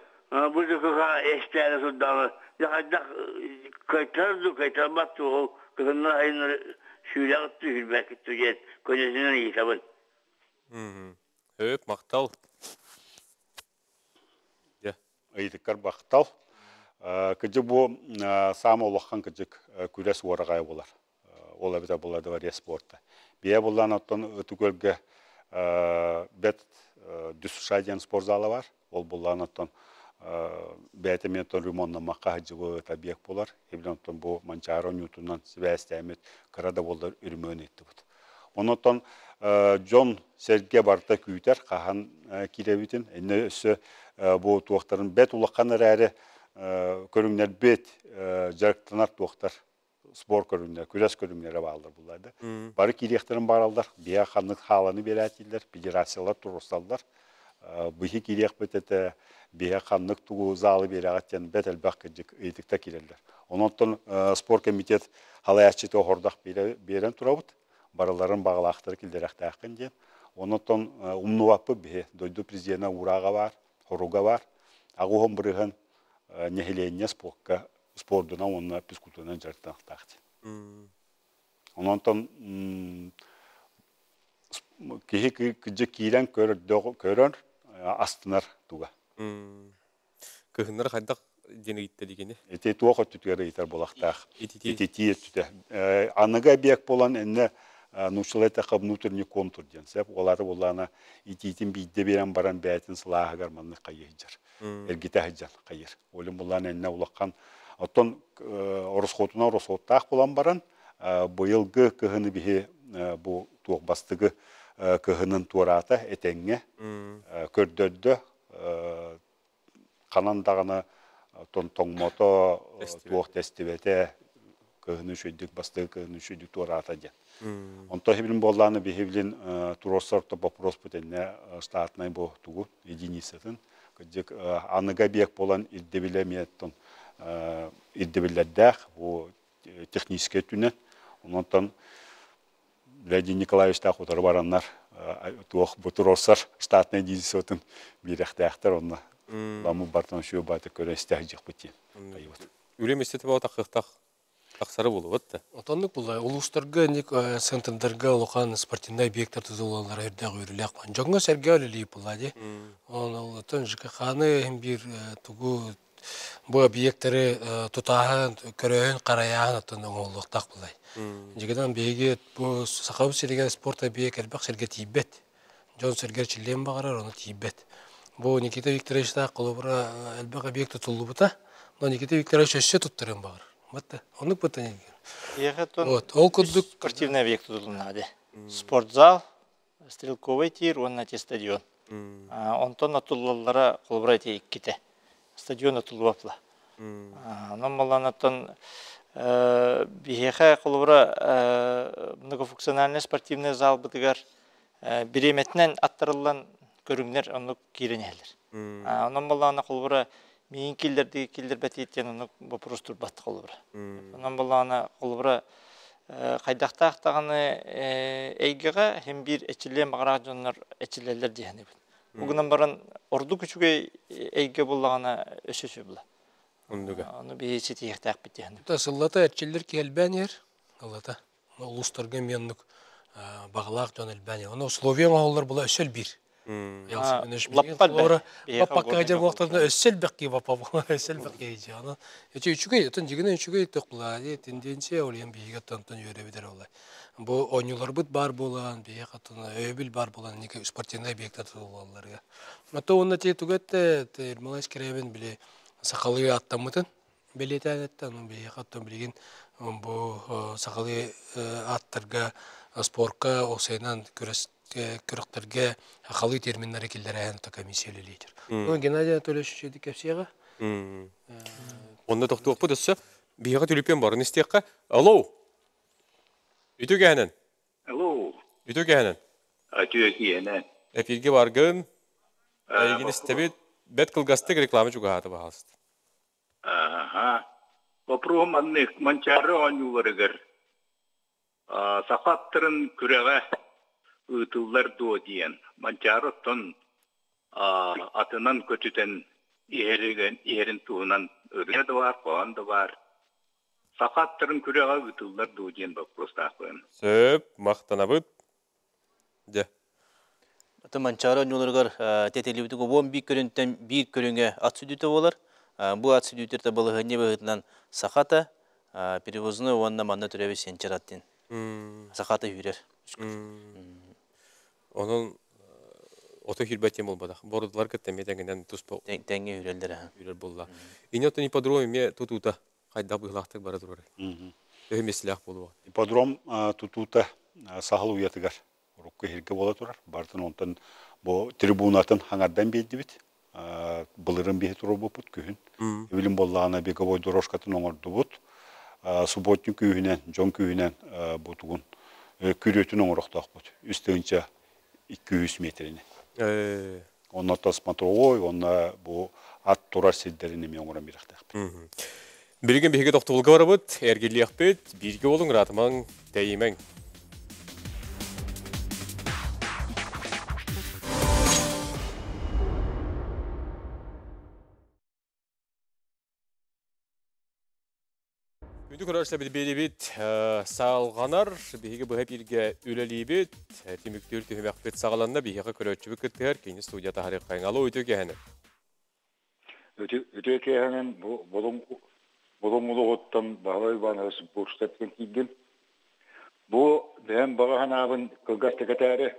S8: бу ЖКХ эстээри турдаҕына дьэ хайдах кыайтарар дуу, кыайтарбат дуу ол кыһыннар айыннары сүүрэҕит дуу, сүүрбэккит дуу диэн көнөтүнэн ыйытабын.
S1: Өп, махтал.
S7: Ыйытыккар махтал. Кыдьык бу саама улахан кыдьык күрэс уораҕайа буолар. Ол эбэтэр буолар дворец спорта. Бэйэ буллаан оттон Ытык-Күөлгэ бэт Дюсша диэн спортзала бар. Ол буллаан оттон бэйэтэ эмиэ оттон ремоннаммакка сылдьыбыт объект буолар. Ибилэн оттон бу Манчаары оонньуутунан сибээстээммит кыра да буоллар өрөмүөн ыыттыбыт. Онон дьон сэргэ барыта күүтэр хаһан киирэбитин. Иннэ өссө бу туохтарын бэт улахан эрээри көрүҥнэрбит дьарыктанар туохтар спорт көрүҥнэр, күрэс көрүҥнэрэ бааллар буллар да. Бары киириэхтэрин баараллар, биһиэхэ ханнык хааланы биэрээттииллэр, федерациялар туруорсаллар. Биһи киириэхпит этэ, биһиэхэ ханнык тугу залы биэрэҕит диэн бэт элбэх кырдьык ыйытыкта киирэллэр. Онон спорт комитет халайааччыта оһордох биэрэн турабыт. Барыларын баҕалаахтары киллэрэхтээххин диэн. Онон умнубаппыт биһи дойду президенэ уурааҕа баар, хоруга баар. Аҕуһун бырыһын нэһилиэнньэ спортка спордунан уонна физкультуранан дьарыктаныахтаах диэн. Онон киһи кырдьык киирэн көрөр, астынар туга.
S1: Кыһыннары хайдах диэн ыйытта дигини?
S7: Ити туох өттүтүгэр ыйытар буолахтаах. Ититии өттүтэ. Аныгы объект буолан энне нууччалыы эттэххэ внутренний контур диэн сөп. Олары буоллаана итиитин биирдэ биэрэн баран бэйэтин сылааһыгар маннык хайыы сылдьар. Эргитэ сылдьан хайыр. Олин буллаан энне улахан оттон оросхуотунан оросхуоттаах буолан баран быйылгы кыһыны биһи бу туох бастыгы кыһынын туораата этэҥҥэ көрдөрдө ханан даҕаны тоҥмото туох тэстибэтэ кыһыны үчүгэйдик бастыгы кыһыны үчүгэйдик туораата диэн. Онтон хибилин буоллааны биһи туруорсар боппуруоспут энне штатнай бу тугу единицатын кырдьык аныгы объект буолан ирдэбилэ эмиэ оттон ирдэбиллэрдээх бу техническэй өттүнэн онон Леонид Николаевичтаах утары бараннар туох бу туруорсар штатнай единицатын биэрэхтээхтэр онно ламы бартан үчүгэй бааты көрө истэ сылдьыахпыт диэн айыбыт.
S1: Үлэ миэстэтэ буола тахсыахтаах тахсары буолубут да.
S3: Отоннук була улуустарга ник центрдарга улахан спортивнай объекттар тутуллаллара үрдээх үөрүүлээх бан. Дьоҥҥо сэргэ үлэлии була ди. Онон ЖКХ-ны иһин биир тугу бу объекттары тутааһын, көрөөһүн, харайааһын оттон оҥоһуллуохтаах булай. Дьигинэн биһиги бу Сахабыт сиригэр спорт объект элбэх сиргэ тиийбэт. Дьон сиргэр чиллиэн баҕарар, ону тиийбэт. Бу Никита Викторовичтаах холобура элбэх объект тутуллубута, но Никита Викторович өссө туттарыан баҕарар. Батта, оннук бата
S5: Вот, ол курдук спортивный объект тутулунна де. Спортзал, стрелковый тир уонна ити стадион. Онтон отуллаллара холобура ити икките. Стадион отуллубапла. Онон маланаттан Биһиэхэ холобура многофункциональный спортивный зал бытыгар бириэмэтинэн аттарыллан көрүҥнэр оннук киирэн иһэллэр. Онон боллаана холобура миин киллэрдиги киллэрбэтииттэн оннук вопрос турбат холобура. Онон боллаана холобура хайдахтаах даҕаны эйгэҕэ хим биир эчиллиэн баҕараах дьоннор эчиллэллэр диэхэнибин. Угунан баран ордук үчүгэй эйгэ буллаҕына өссө үчүгэй була.
S1: Оннуга.
S5: Ону биһи ситиһиэхтээхпит диэхэнибин.
S3: Сыллата эрчиллэр киһи элбээн иһэр. Ыллата. Улуустарга эмиэ оннук баҕалаах дьон элбээн иһэр. Ону условия оҥоһуллар була өссө элбиир.
S5: Лаппа
S3: Лаппакка дьэр буолтарына өссө элбэх киһи баппа өссө элбэх киһи дьэ. Аны эти үчүгэй, отон дьигинэ үчүгэй тохтулаа тенденция ол иһин биһиги оттон үөрэбит эрэ олай. Бу оонньууларбыт баар буолан, биһиги оттон өйөбүл баар буолан, ники спортивный объекттар тутуллалларга. Ото уонна ти тугетте Ермолай Скрябин били сахалыы аттаммытын бэлиэтээн этте, ону биһиги оттон билигин бу сахалыы аттарга спортка осайынан күрэс күрэхтэргэ халы терминнары киллэрээн то комиссия үлэлиир. Геннадий Анатольевич үчүгэй кэпсиэҕэ.
S1: Онно тохтуохпут өссө биһиэхэ түлүпүөн барын истиэххэ. Алло. Үтүө кэһэнэн.
S9: Алло.
S1: Үтүө кэһэнэн.
S9: Үтүө киһинэн.
S1: Эфирге баргын. Эйигин истэбит. Бэт кылгастык реклама чугаһааты баһаалыста.
S9: Аха. Вопрос маннык Манчаары оонньууларыгар саха аттарын күрэҕэ ыытыллар дуо диэн. Манчаары оттон атынан көтүтэн иһэрин туһунан ырыа да баар, хоһоон да баар. Саха аттарын күрэҕэ ыытыллар дуо диэн боппуруостаахпын.
S1: Сөп, махтанабыт. Дьэ.
S4: Аты Манчаары оонньууларыгар тэтэлибитик обуон биир көрүнтэн биир көрүҥэ ат сүдүтэ буолар. Бу ат сүдүтэр балаһыанньа быһыытынан сахата, перевозной уонна манна төрөбүт сенчер аттын. Сахата үүрэр.
S1: Онон ото хүрбэт тем болбатах. Борудулар кытта эмиэ тэҥинэн туспа
S4: Тэҥҥэ үүрэллэр.
S1: Үүрэр буолла. Ини оттон ипподром эмиэ тутуута хайдах быһыылаахтык бара турар. Төһө миэстэлээх буолуо.
S7: Ипподром тутуута сахал уятыгар урукку иһиргэ буола турар. Бартын онтон бу трибунатын хаҥардан биэрдибит. Былырын биһи турбуппут күһүн. Билим боллаҕына беговой дорожкатын оҥордубут. Субботник күүһүнэн, дьон күүһүнэн бу тугун күрүөтүн оҥорохтоохпут. Үс тыһыынча 200 метрини. Онно смотровой, онно бу ат турар сирдерин эми оҥорон бирэхтээхпит.
S1: Билигин биһиги тохтобулга барабыт, эргиллиэхпит, бииргэ болуҥ, ыраатымаҥ, тэйимэҥ. Күндү көрөөччүлэр биэрибит саалҕанар, биһиги быһа бииргэ үлэлиибит, түмүктүүр түһүмэхпит саҕаланна, биһиэхэ көрөөччүбүт кыттыһар, кини студия таһарыаххайыҥ. Алло, үтүө киэһэнэн.
S10: Үтүө киэһэнэн бу Булуҥ Булуҥ улууһуттан Баһылай Иванович Бурштаттан киирдим. Бу бэйэм баҕа санаабын кылгастык этээри,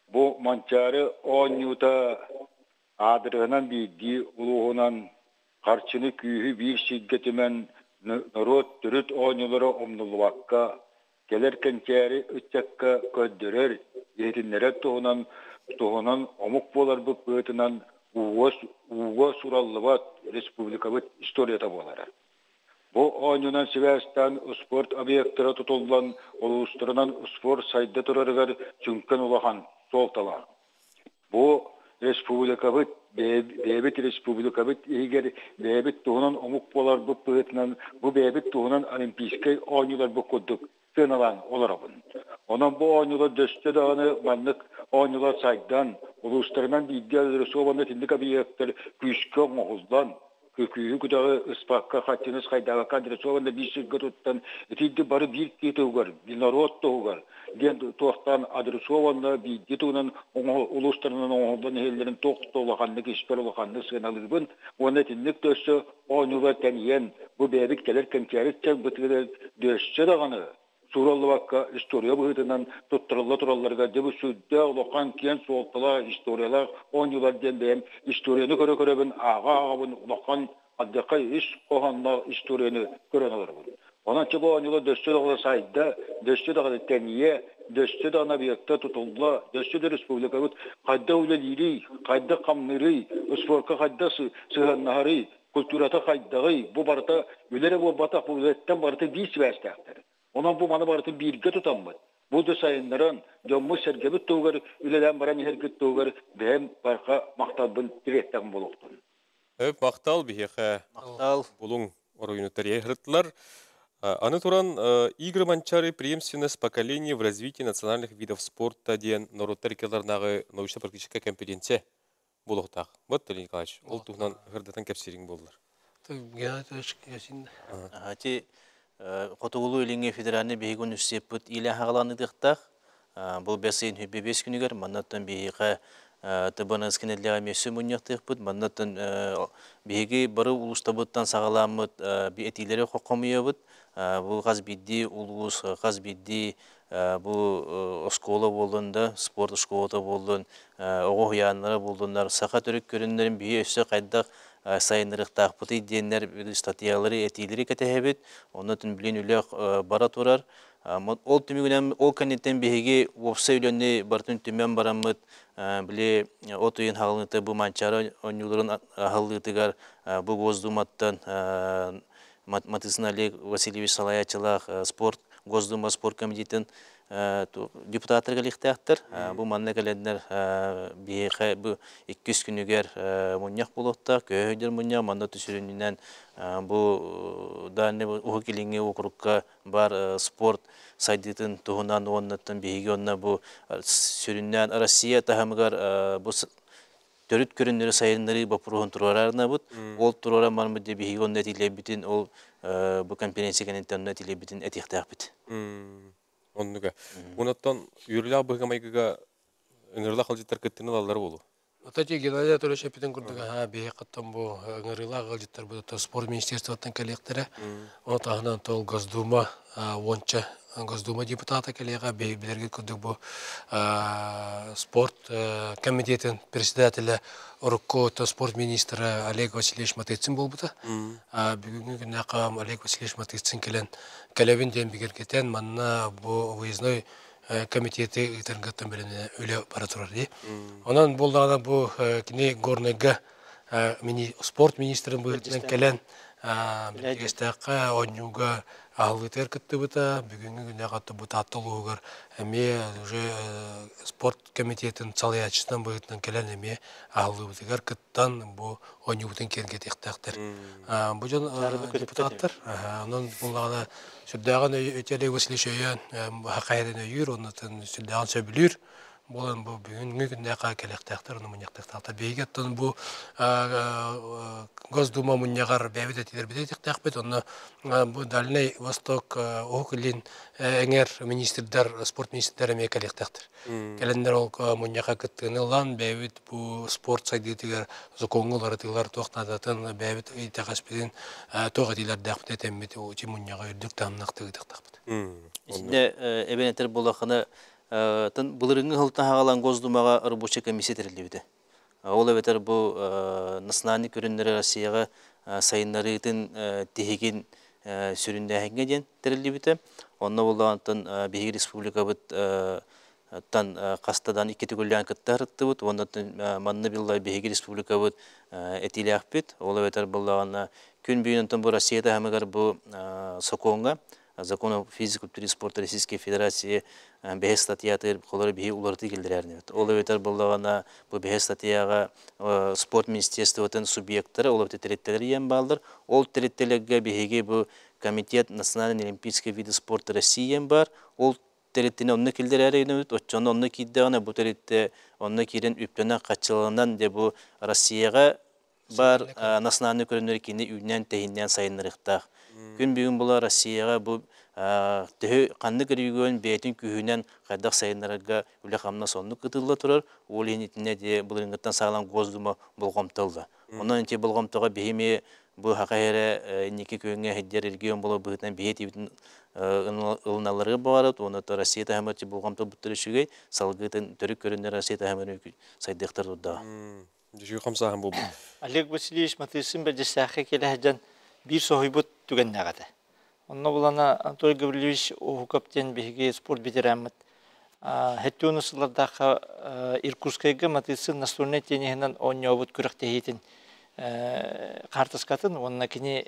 S10: бу Манчаары оонньуута аадырыһынан биирдии улууһунан харчыны күүһү биир сиргэ түмэн норуот төрүт оонньуулара умнуллубакка кэлэр кэнчээри ыччакка көрдөрөр, иһитиннэрэр туһунан туһунан омук буоларбыт быһыытынан ууга сураллыбат республикабыт историята буолара. Бу оонньуунан сибээстээн спорт объектара тутуллан улуустарынан спорт сайда турарыгар сүҥкэн улахан суолталаах. Бу республикабыт, бэйэбит республикабыт иһигэр бэйэбит туһунан омук буоларбыт быһыытынан бу бэйэбит туһунан Олимпийскай оонньууларбыт курдук сыаналаан олоробун. Онон бу оонньуулар дөстө даҕаны маннык оонньуулар сайдан, улуустарынан бииргэ адресованный итинник объектар күүскэ оҥоһуллан, күүһү-күдэҕи ыспакка, хаччыныс хайдаабакка адресованный биир сиргэ туттан, итинти бары биир киһи туһугар, норуот туһугар диэн туохтаан адресованно биирдии туһунан улуустарынан оҥоһуллан иһэллэрин туох да улаханнык испэр улаханнык сыаналыыбын уонна итинник да өссө оонньуулар тэнийэн бу бэйэбит кэлэр кэнчээри ыччаппытыгар дөссө даҕаны суураллыбакка история быһыытынан туттарылла туралларыгар дьэ бу сүрдээх улахан киэн суолталаах историялаах оонньуулар диэн бэйэм историяны көрө-көрөбүн ааҕа-ааҕабын улахан алдьархай ис хоһоонноох историяны көрөн олоробун. Онон чэ бу оонньуулар дөссө даҕаны сайда, дөссө даҕаны тэнийэ, дөссө даҕаны объекта тутулла, дөссө да республикабыт хайдах үлэлиирий, хайдах хамныырый, спорка хайдах сыһыаннаһарый. Культурата хайдаҕый? Бу барыта үлэ эрэ буолбатах, бу үлэттэн барыта биир сибээстээхтэр. Онон бу маны барытын бииргэ тутаммыт, бу да сайыннаран, дьоммут-сэргэбит туһугар үлэлээн баран иһэргит туһугар бэйэм барҕа махталбын тириэртэҕим буолуохтун.
S1: Өп, махтал биһиэхэ.
S4: Махтал.
S1: Булуҥ оройуонуттар ыһырыттылар. Аны туран, Игры Манчары преемственность поколений в развитии национальных видов спорта диэн норуоттар иккиларнааҕы научно-практическай конференция буолуохтаах. Вот, Леонид Николаевич, ол туһунан ырдатан кэпсиириҥ буоллар.
S3: Геннадий Ясин.
S4: Ати Хотугулуу-Илиҥҥи федеральнай биһиги университеппыт иилээн хаҕаланыытыахтаах. Бу бэс ыйын 25 күнүгэр маннаттан биһиэхэ ТБНС кинилэҕэ эмиэ мунньахтыахпыт. Маннаттан биһиги бары улуустабыттан саҕаламмыт этиилэри хомуйабыт. Бу хас биирдии улуус, хас биирдии бу оскуола буоллун да, спорт школата буоллун, оҕо уһуйааннара буоллуннар, саха төрүт көрүҥнэрин биһи өссө хайдах сайыннарыахтаахпытый диэннэр статьялары, этиилэри кэтэһэбит. Онно билин үлэ бара турар. Ол түмүгүнэн, ол кэнниттэн биһиги уопсай үлэни барытын түмэн бараммыт, били от ыйын хаалыыта бу Манчаары оонньууларын аһыллыытыгар бу Госдуматтан Матысин Олег Васильевич салайааччылаах спорт Госдума спорт комитетын депутаттар кэлиэхтээхтэр. Бу манна кэлэннэр биһиэхэ бу иккис күнүгэр мунньах буолуохтаах, көһөйдөр мунньах манна сүрүнүнэн бу Дальний Уһук Илиҥҥи уокурукка бар спорт сайдыытын туһунан уоннаттан биһиги онно бу сүрүннээн Россия таһымыгар бу төрүт көрүннэри сайыннарыы боппуруоһун туруорарнабыт. Ол туруоран барбыт дии биһиги онно этиилэрбитин ол бу конференция кэнниттэн онно этиилэрбитин этиэхтээхпит.
S1: Оннуга. Онуттан үөрүүлээх быһыга-майгыга ыҥырыылаах ыалдьыттар кыттыыны ылаллар буолуо.
S3: Отати Геннадий Анатольевич эппитин курдук, аһаа биһи хаттан бу ыҥырыылаах ыалдьыттарбыт спорт министерствоттан кэлиэхтэрэ. Ону таһынан тол Госдума уонча Госдума депутата кэлиэҕэ билэргит курдук бу спорт комитетын председателэ урукку спорт министрэ Олег Васильевич Матыцин буолбута. Бүгүҥҥү күннээххэ Олег Васильевич Матыцин кэлэн кэлэбин диэн бигэргэтэн манна бу выездной комитеты ыытаргыттан бэлэмнэнэ үлэ бара турар дии. Онон буоллаҕына бу кини Горнайга спорт министрин быһыытынан кэлэн Бэрдьигэстээххэ оонньууга аһыллыытыгар кыттыбыта. Бүгүҥҥү күннээх бу Таатта улууһугар эмиэ уже спорт комитетын салайааччытынан быһыытынан кэлэн эмиэ аһыллыыбытыгар кыттан бу оонньуубутун киэргэтиэхтээхтэр. Бу дьон депутаттар. Онон буоллаҕына сүрдээҕин Олег Васильевич өйөөн хайарын өйүүр, оннуттан сүрдээҕин сөбүлүүр буолан бу бүгүҥҥү күннээххэ кэлиэхтээхтэр, ону мунньахтыахтаахтар. Биһиги оттон бу Госдума мунньаҕар бэйэбит этилэрбит этиэхтээхпит. Онно бу Дальнай Восток, Уһук Илин эҥэр министрдэр, спорт министрдэр эмиэ кэлиэхтээхтэр. Кэлэннэр ол мунньахха кыттыыны ылан, бэйэбит бу спорт сайдыытыгар сокуоҥҥа уларытыылар туох наадатын, бэйэбит итэҕэспитин, туох этиилэрдээхпит этэммит ити мунньаҕы үрдүк таһымнаахтык ыытыахтаахпыт.
S4: Итиннэ эбэн этэр буоллаххына, былырыыҥҥы сылтан саҕалаан Госдумаҕа рабочай комиссия тэриллибитэ. Ол эбэтэр бу национальнай көрүҥнэри Россияҕа сайыннарыытын тиһигин сүрүннээһиҥҥэ диэн тэриллибитэ. Онно буоллаҕыттан биһиги республикабыт тан хастадан икки төгүллээн кытта сырыттыбыт уонна манна биллэ биһиги республикабыт этиилээхпит. Ол эбэтэр буоллаҕына күн бүгүн онтон бу Россия таһымыгар бу сокуоҥҥа Закон о физкультуре и спорте Российской Федерации бэһис статьятыгар холоро биһи уларытыы киллэрэрнибит. Ол эбэтэр буоллаҕына бу бэһис статьяҕа спорт министерствотын субъектара, ол эбэтэр тэрилтэлэр иэн бааллар. Ол тэрилтэлэргэ биһиги бу Комитет национальной олимпийской виды спорта России иэн баар. Ол тэрилтэни онно киллэрээри гынабыт. Оччону онно киирдэҕинэ бу тэрилтэ онно киирэн үптэнэн хаччыланан дьэ бу Россияҕа бар национальный көрүннэр кини үүннээн-тэһииннээн сайыннарыахтаах. Күн бүгүн була Россияҕа бу төһө ханнык регион бэйэтин күүһүнэн хайдах сайыннарарга үлэ-хамнас оннук ытылла турар. Ол иһин итиннэ дии былырыыҥҥыттан саҕалаан Госдума болҕомто ылла. Онон ити болҕомтоҕо биһи эмиэ бу хаха эрэ инники күөҥҥэ сылдьар регион буолар быһыытынан биһи этиибитин ылыналларыгар баҕарабыт уонна Россия таһымыгар болҕомто ылбыттар үчүгэй, салгыытын төрүт көрүннэр Россия таһымыгар сайдыахтар турдаҕа.
S1: Дьүһүй хамсааһын буолбут.
S5: Олег Васильевич Матысын Бэрдьиссээххэ кэлэ сылдьан биир соһуйбут түгэннээх этэ. Онно булана Анатолий Гаврильевич Уһукап диэн биһиги спорт ветераммыт Хэттиуну сыллардаахха Иркутскайга Матысын настольнай тенниһинэн оонньообут күрэхтэһиитин Карточкатын уонна кини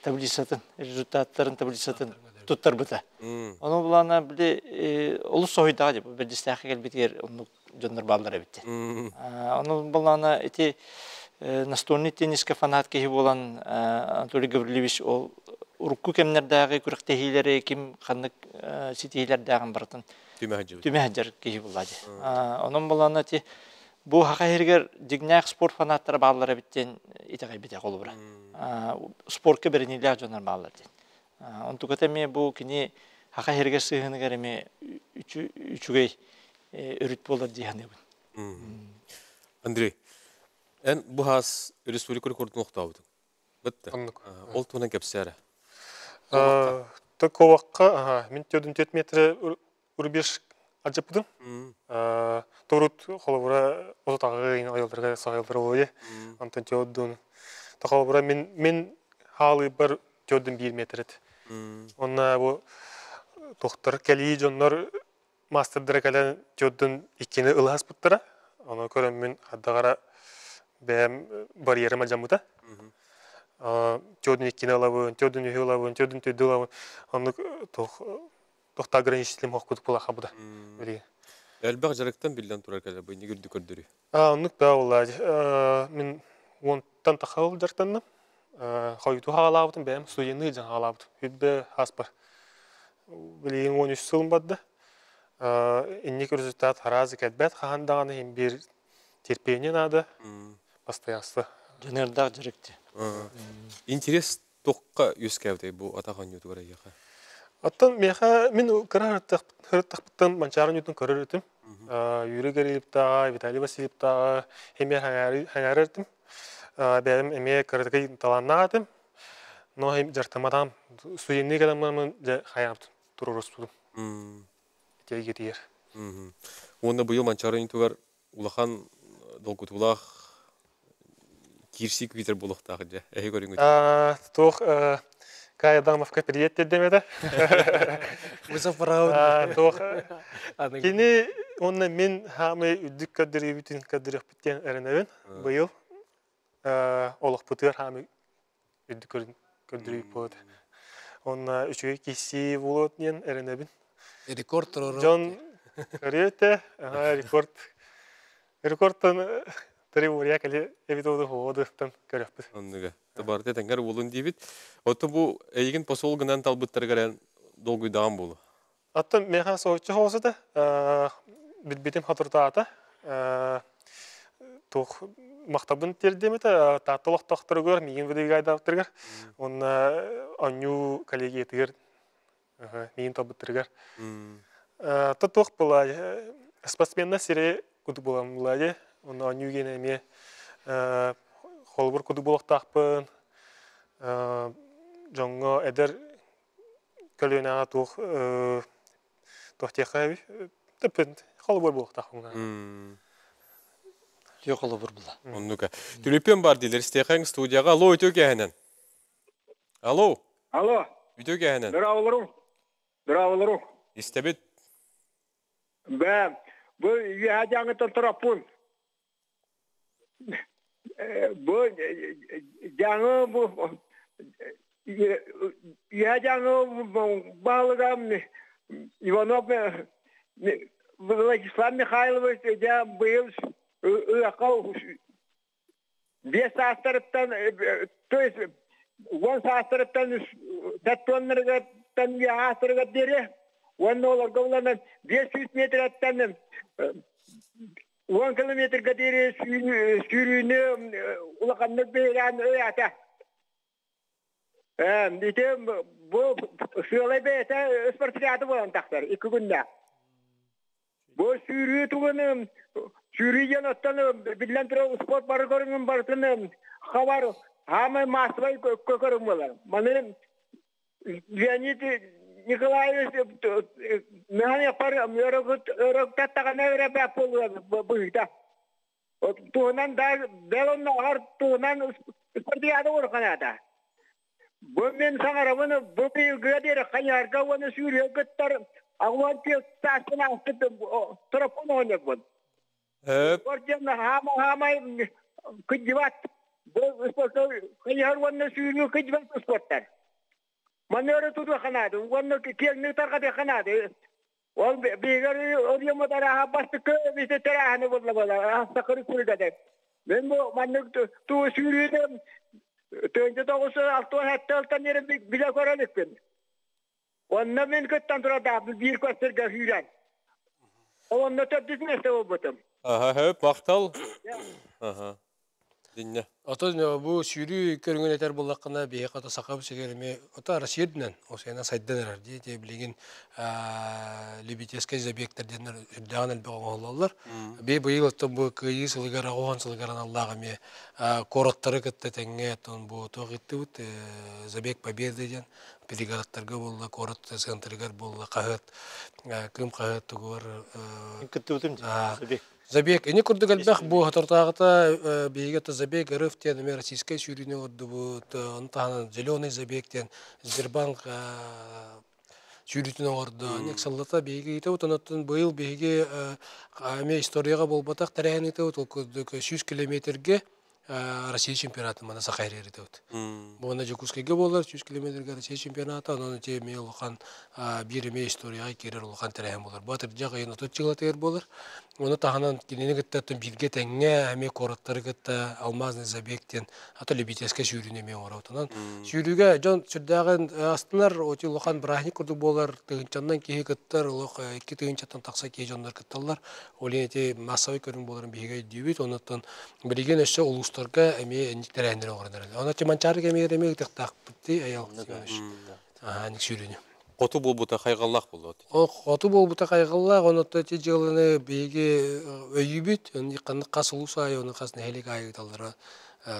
S5: таблицатын, результаттарын таблицатын туттарбыта. Ону булана били олус соһуйдаҕа дии, бэрдистээххэ кэлбитигэр оннук дьоннор бааллар эбит. Ону булана ити настольный тенниске фанат киһи буолан Анатолий Гаврильевич ол урукку кэмнэрдээҕи күрэхтэһиилэри ким ханнык ситиһиилэрдээҕин барытын түмэ сылдьар киһи буолла дии. Онон булана ити бу Саха сиригэр дьиҥнээх спорт фанаттара бааллар эбит диэн итэҕэйбитэ холобура. Спортка бэриниилээх дьоннор бааллар диэн. Онтуката эмиэ бу кини Саха сиригэр сыһыаныгар эмиэ үчүгэй өрүт буолар дии саныыбын.
S1: Андрей, эн бу хаас республика рекордун охтообутуҥ. Бытта. Ол туһунан кэпсээ эрэ.
S6: Ковакка, мин 4 метр рубеж алдьаппытым. Торут холобура отутаҕы айылдарга саҕайылдар буолуо. Антон теоддун. Та холобура мин мин хаалыыбар теоддун 1 метр эт. Онна бу тохтор кэлии дьоннор мастердара кэлэн теоддун иккини ыласпыттара. Ону көрөн мин хаддаҕара бэйэм барьерым алдьаммыта. Теодун иккини ылабын, теодун үһү ылабын, теодун төрдү ылабын. Оннук туох тохта ограничителем хоккутук була хабыда. Билигин.
S1: Элбэх дьарыктан биллэн турар кэлэр бу иннигэр үрдүк көрдөрүү.
S6: Оннук да буолла. Мин уонтан тахал дьарыктанным. Хойуту хаалаабытым бэйэм студенныы дьан хаалаабытым. Үрбэ хаспар. Билигин 13 сылым барда. Инник результат харазы кэлбэт хаһан даҕаны иһин биир терпение надо, постоянство.
S5: Дьаныардаах дьарыкты.
S1: Интерес Туохха үөскээбитэй бу атах оонньуутугар эйиэхэ?
S6: Оттон миэхэ мин кыра ырыттахпыттан Манчаары оонньуутун көрөр этим. Юрий Гаврильевтааҕа, Виталий Васильевтааҕа эмиэ хаҥаарар этим. Бэйэм эмиэ кыратыкай талааннаах этим. Но дьарыктамматаҕым. Студенныы кэлэммин дьэ хайаабытым, туруоруспутум. Ити эйгэтигэр.
S1: Уонна быйыл Манчаары оонньуутугар улахан долгутуулаах киирсии күүтэр буолуохтаах дьэ эһи көрүҥүт.
S6: Туох Кай Адамовка привет тиэрдэм этэ.
S3: Вызов барабын.
S6: Туох кини уонна мин хаамый үрдүк көрдөрүүбүтүн көрдөрүөхпүт диэн эрэнэбин. Быйыл олохпутугар хаамый үрдүк көрдөрүү буолуо. Онно үчүгэй киирсии буолуо диэн эрэнэбин.
S3: Рекорд турору.
S6: Дьон көрүө этэ. Рекорд. Рекордтан Трибурия кели эбит оду көрөхпүт.
S1: Оннуга. Табарты тэҥгэр уолун диибит. Отто бу эйигин посол гынан талбыттарыгар эн долгуйдаҕан буолу.
S6: Оттон миэхэ соһуччу хоосута билбитим хатыртаата. Туох махтабын тиэрдиэм этэ Таатта олохтоохторугар, миигин выдвигайдаабыттарыгар, уонна оонньуу коллегиятыгар миигин талбыттарыгар. То туох была спортсменна сири кудук буолан була Онно оонньуу гиэнэ эмиэ холобур кудук буолуохтаахпын. Дьоҥҥо эдэр көлүөнэҕэ туох туох диэххэ эбий холобур буолуохтаахпын.
S5: Түө холобур була.
S1: Оннука. Түлүпүөн бар диилэр истиэхэҥ студияҕа. Алло, үтүө кээһэнэн. Алло.
S11: Алло.
S1: Үтүө кээһэнэн.
S11: Браво Браво
S1: Истэбит.
S11: Бэ, бу үөһэ дьаҥыттан тороппун. Бу дьаҥы бу үөһэ дьаҥы баһылыга Иванов Владислав Михайлович дьэ быйыл ыакка биэс саастарыттан то есть уон саастарыттан сэттуоннарыгартан үөһэ диэри уонна олорго буланан 500 метраттан 10 километрга диэри сүүрүүнү улаханнык биһирээн өйаата. Ити бу сыалай бэйэтэ спартакиада буолан тахсар икки күннээх. Бу сүүрүү тугун сүүрүү диэн оттон биллэн турар спорт бары көрүҥүн барытын хабар хаамай массовай көрүҥ буолар. Маны Леонид Николаевич механикпар өрөктаттаҕына эрэ буолуо быһыыта. Туһунан да бэл оннооҕор туһунан спартакиада уорганаата. Бу мин саҥарабын бу быйылгыга диэри хайыһарга уонна сүүрүө кыттар аҕуон сааспын ааспыт тороппун оҕонньорбун. Орден хаама хаамай кыдьыбат. Бу спортка хайыһар уонна сүүрүү кыдьыбат спорттар. Манна өрө тутуохха наада уонна киэҥник тарҕатыахха наада. Ол биһигэр орйоммут арааһа бастакы биһи тэрээһини булла буолар. Саха Республиката. Мен бу маннык туу сүүрүүнү 1967 ылтан билэ көрө иликпин. Онно мин кыттан турардаахпын биир көстөргө сүүрэн. Онно төрдүс миэстэ буолбутум.
S1: Аха, хөп, махтал. Аха. Динне.
S3: Отон бу сүүрүү көрүҥүн этэр буоллаххына, биһиэхэ ото саха сиригэр эмиэ ото Россия үрдүнэн осуйана сайдан эрэр дии. Те билигин любительскай забегтар диэннэр үрдээҕин элбэх оҥоһуллаллар. Би быйыл оттон бу кыайыы сылыгар, аҕуһан сылыгар аналлаах эмиэ куораттары кытта тэҥҥэ оттон бу туох ыттыбыт забег победы диэн пригородтарга буолла, куорат центрыгар буолла, хаһыат, Кыым хаһыат тугугар
S5: Кыттыбытым забег.
S3: Забег ини курдук элбэх бу соторутааҕыта биһиги это забег РФ диэн эмиэ российскай сүүрүүнү оҥордубут, ону таһынан зеленый забег диэн Сбербанк сүүрүүтүн оҥордо. Ыксаллата биһиги ыытабыт, онон быйыл биһиги эмиэ историяҕа буолбатах тэрээһин ыытабыт, ол курдук 100 километргэ Россия чемпионатын мана Саха эрэритебит. Буонна Дьокуускайга буолар 100 километрга Россия чемпионата, онон ити эмиэ улахан биир эмиэ историяҕа киирэр улахан тэрээһин буолар. Бу атырдьах ыйын 30 чыгылатыгар буолар. Ону таһынан кинини кытта бииргэ тэҥҥэ эмиэ куораттары кытта алмазный забег диэн ата любительскай сүүрүүнү эмиэ оҥоробут. Онон сүүрүүгэ дьон сүрдээҕин астынар, оти улахан праздник курдук буолар, тыһыынчаннан киһи кыттар, олох 2 тыһыынчаттан тахса киһи дьоннор кытталлар. Ол иһин ити массовай көрүҥ буоларын биһиги өйдүүбүт. Онуттан билигин өссө улуустарга эмиэ инник тэрээһиннэри оҥорон эрэллэр. Онон Манчаары кэмигэр эмиэ ытыктаахпыт Аял Семенович. Аха, ник сүүрүүнү.
S1: Хоту буолбута хайҕаллаах буолуот.
S3: Ол хоту буолбута хайҕаллаах, онуттан ити дьыаланы биһиги өйүүбүт. Ханнык хас улуус аайы, оны хас нэһилиэк аайы ыыталлара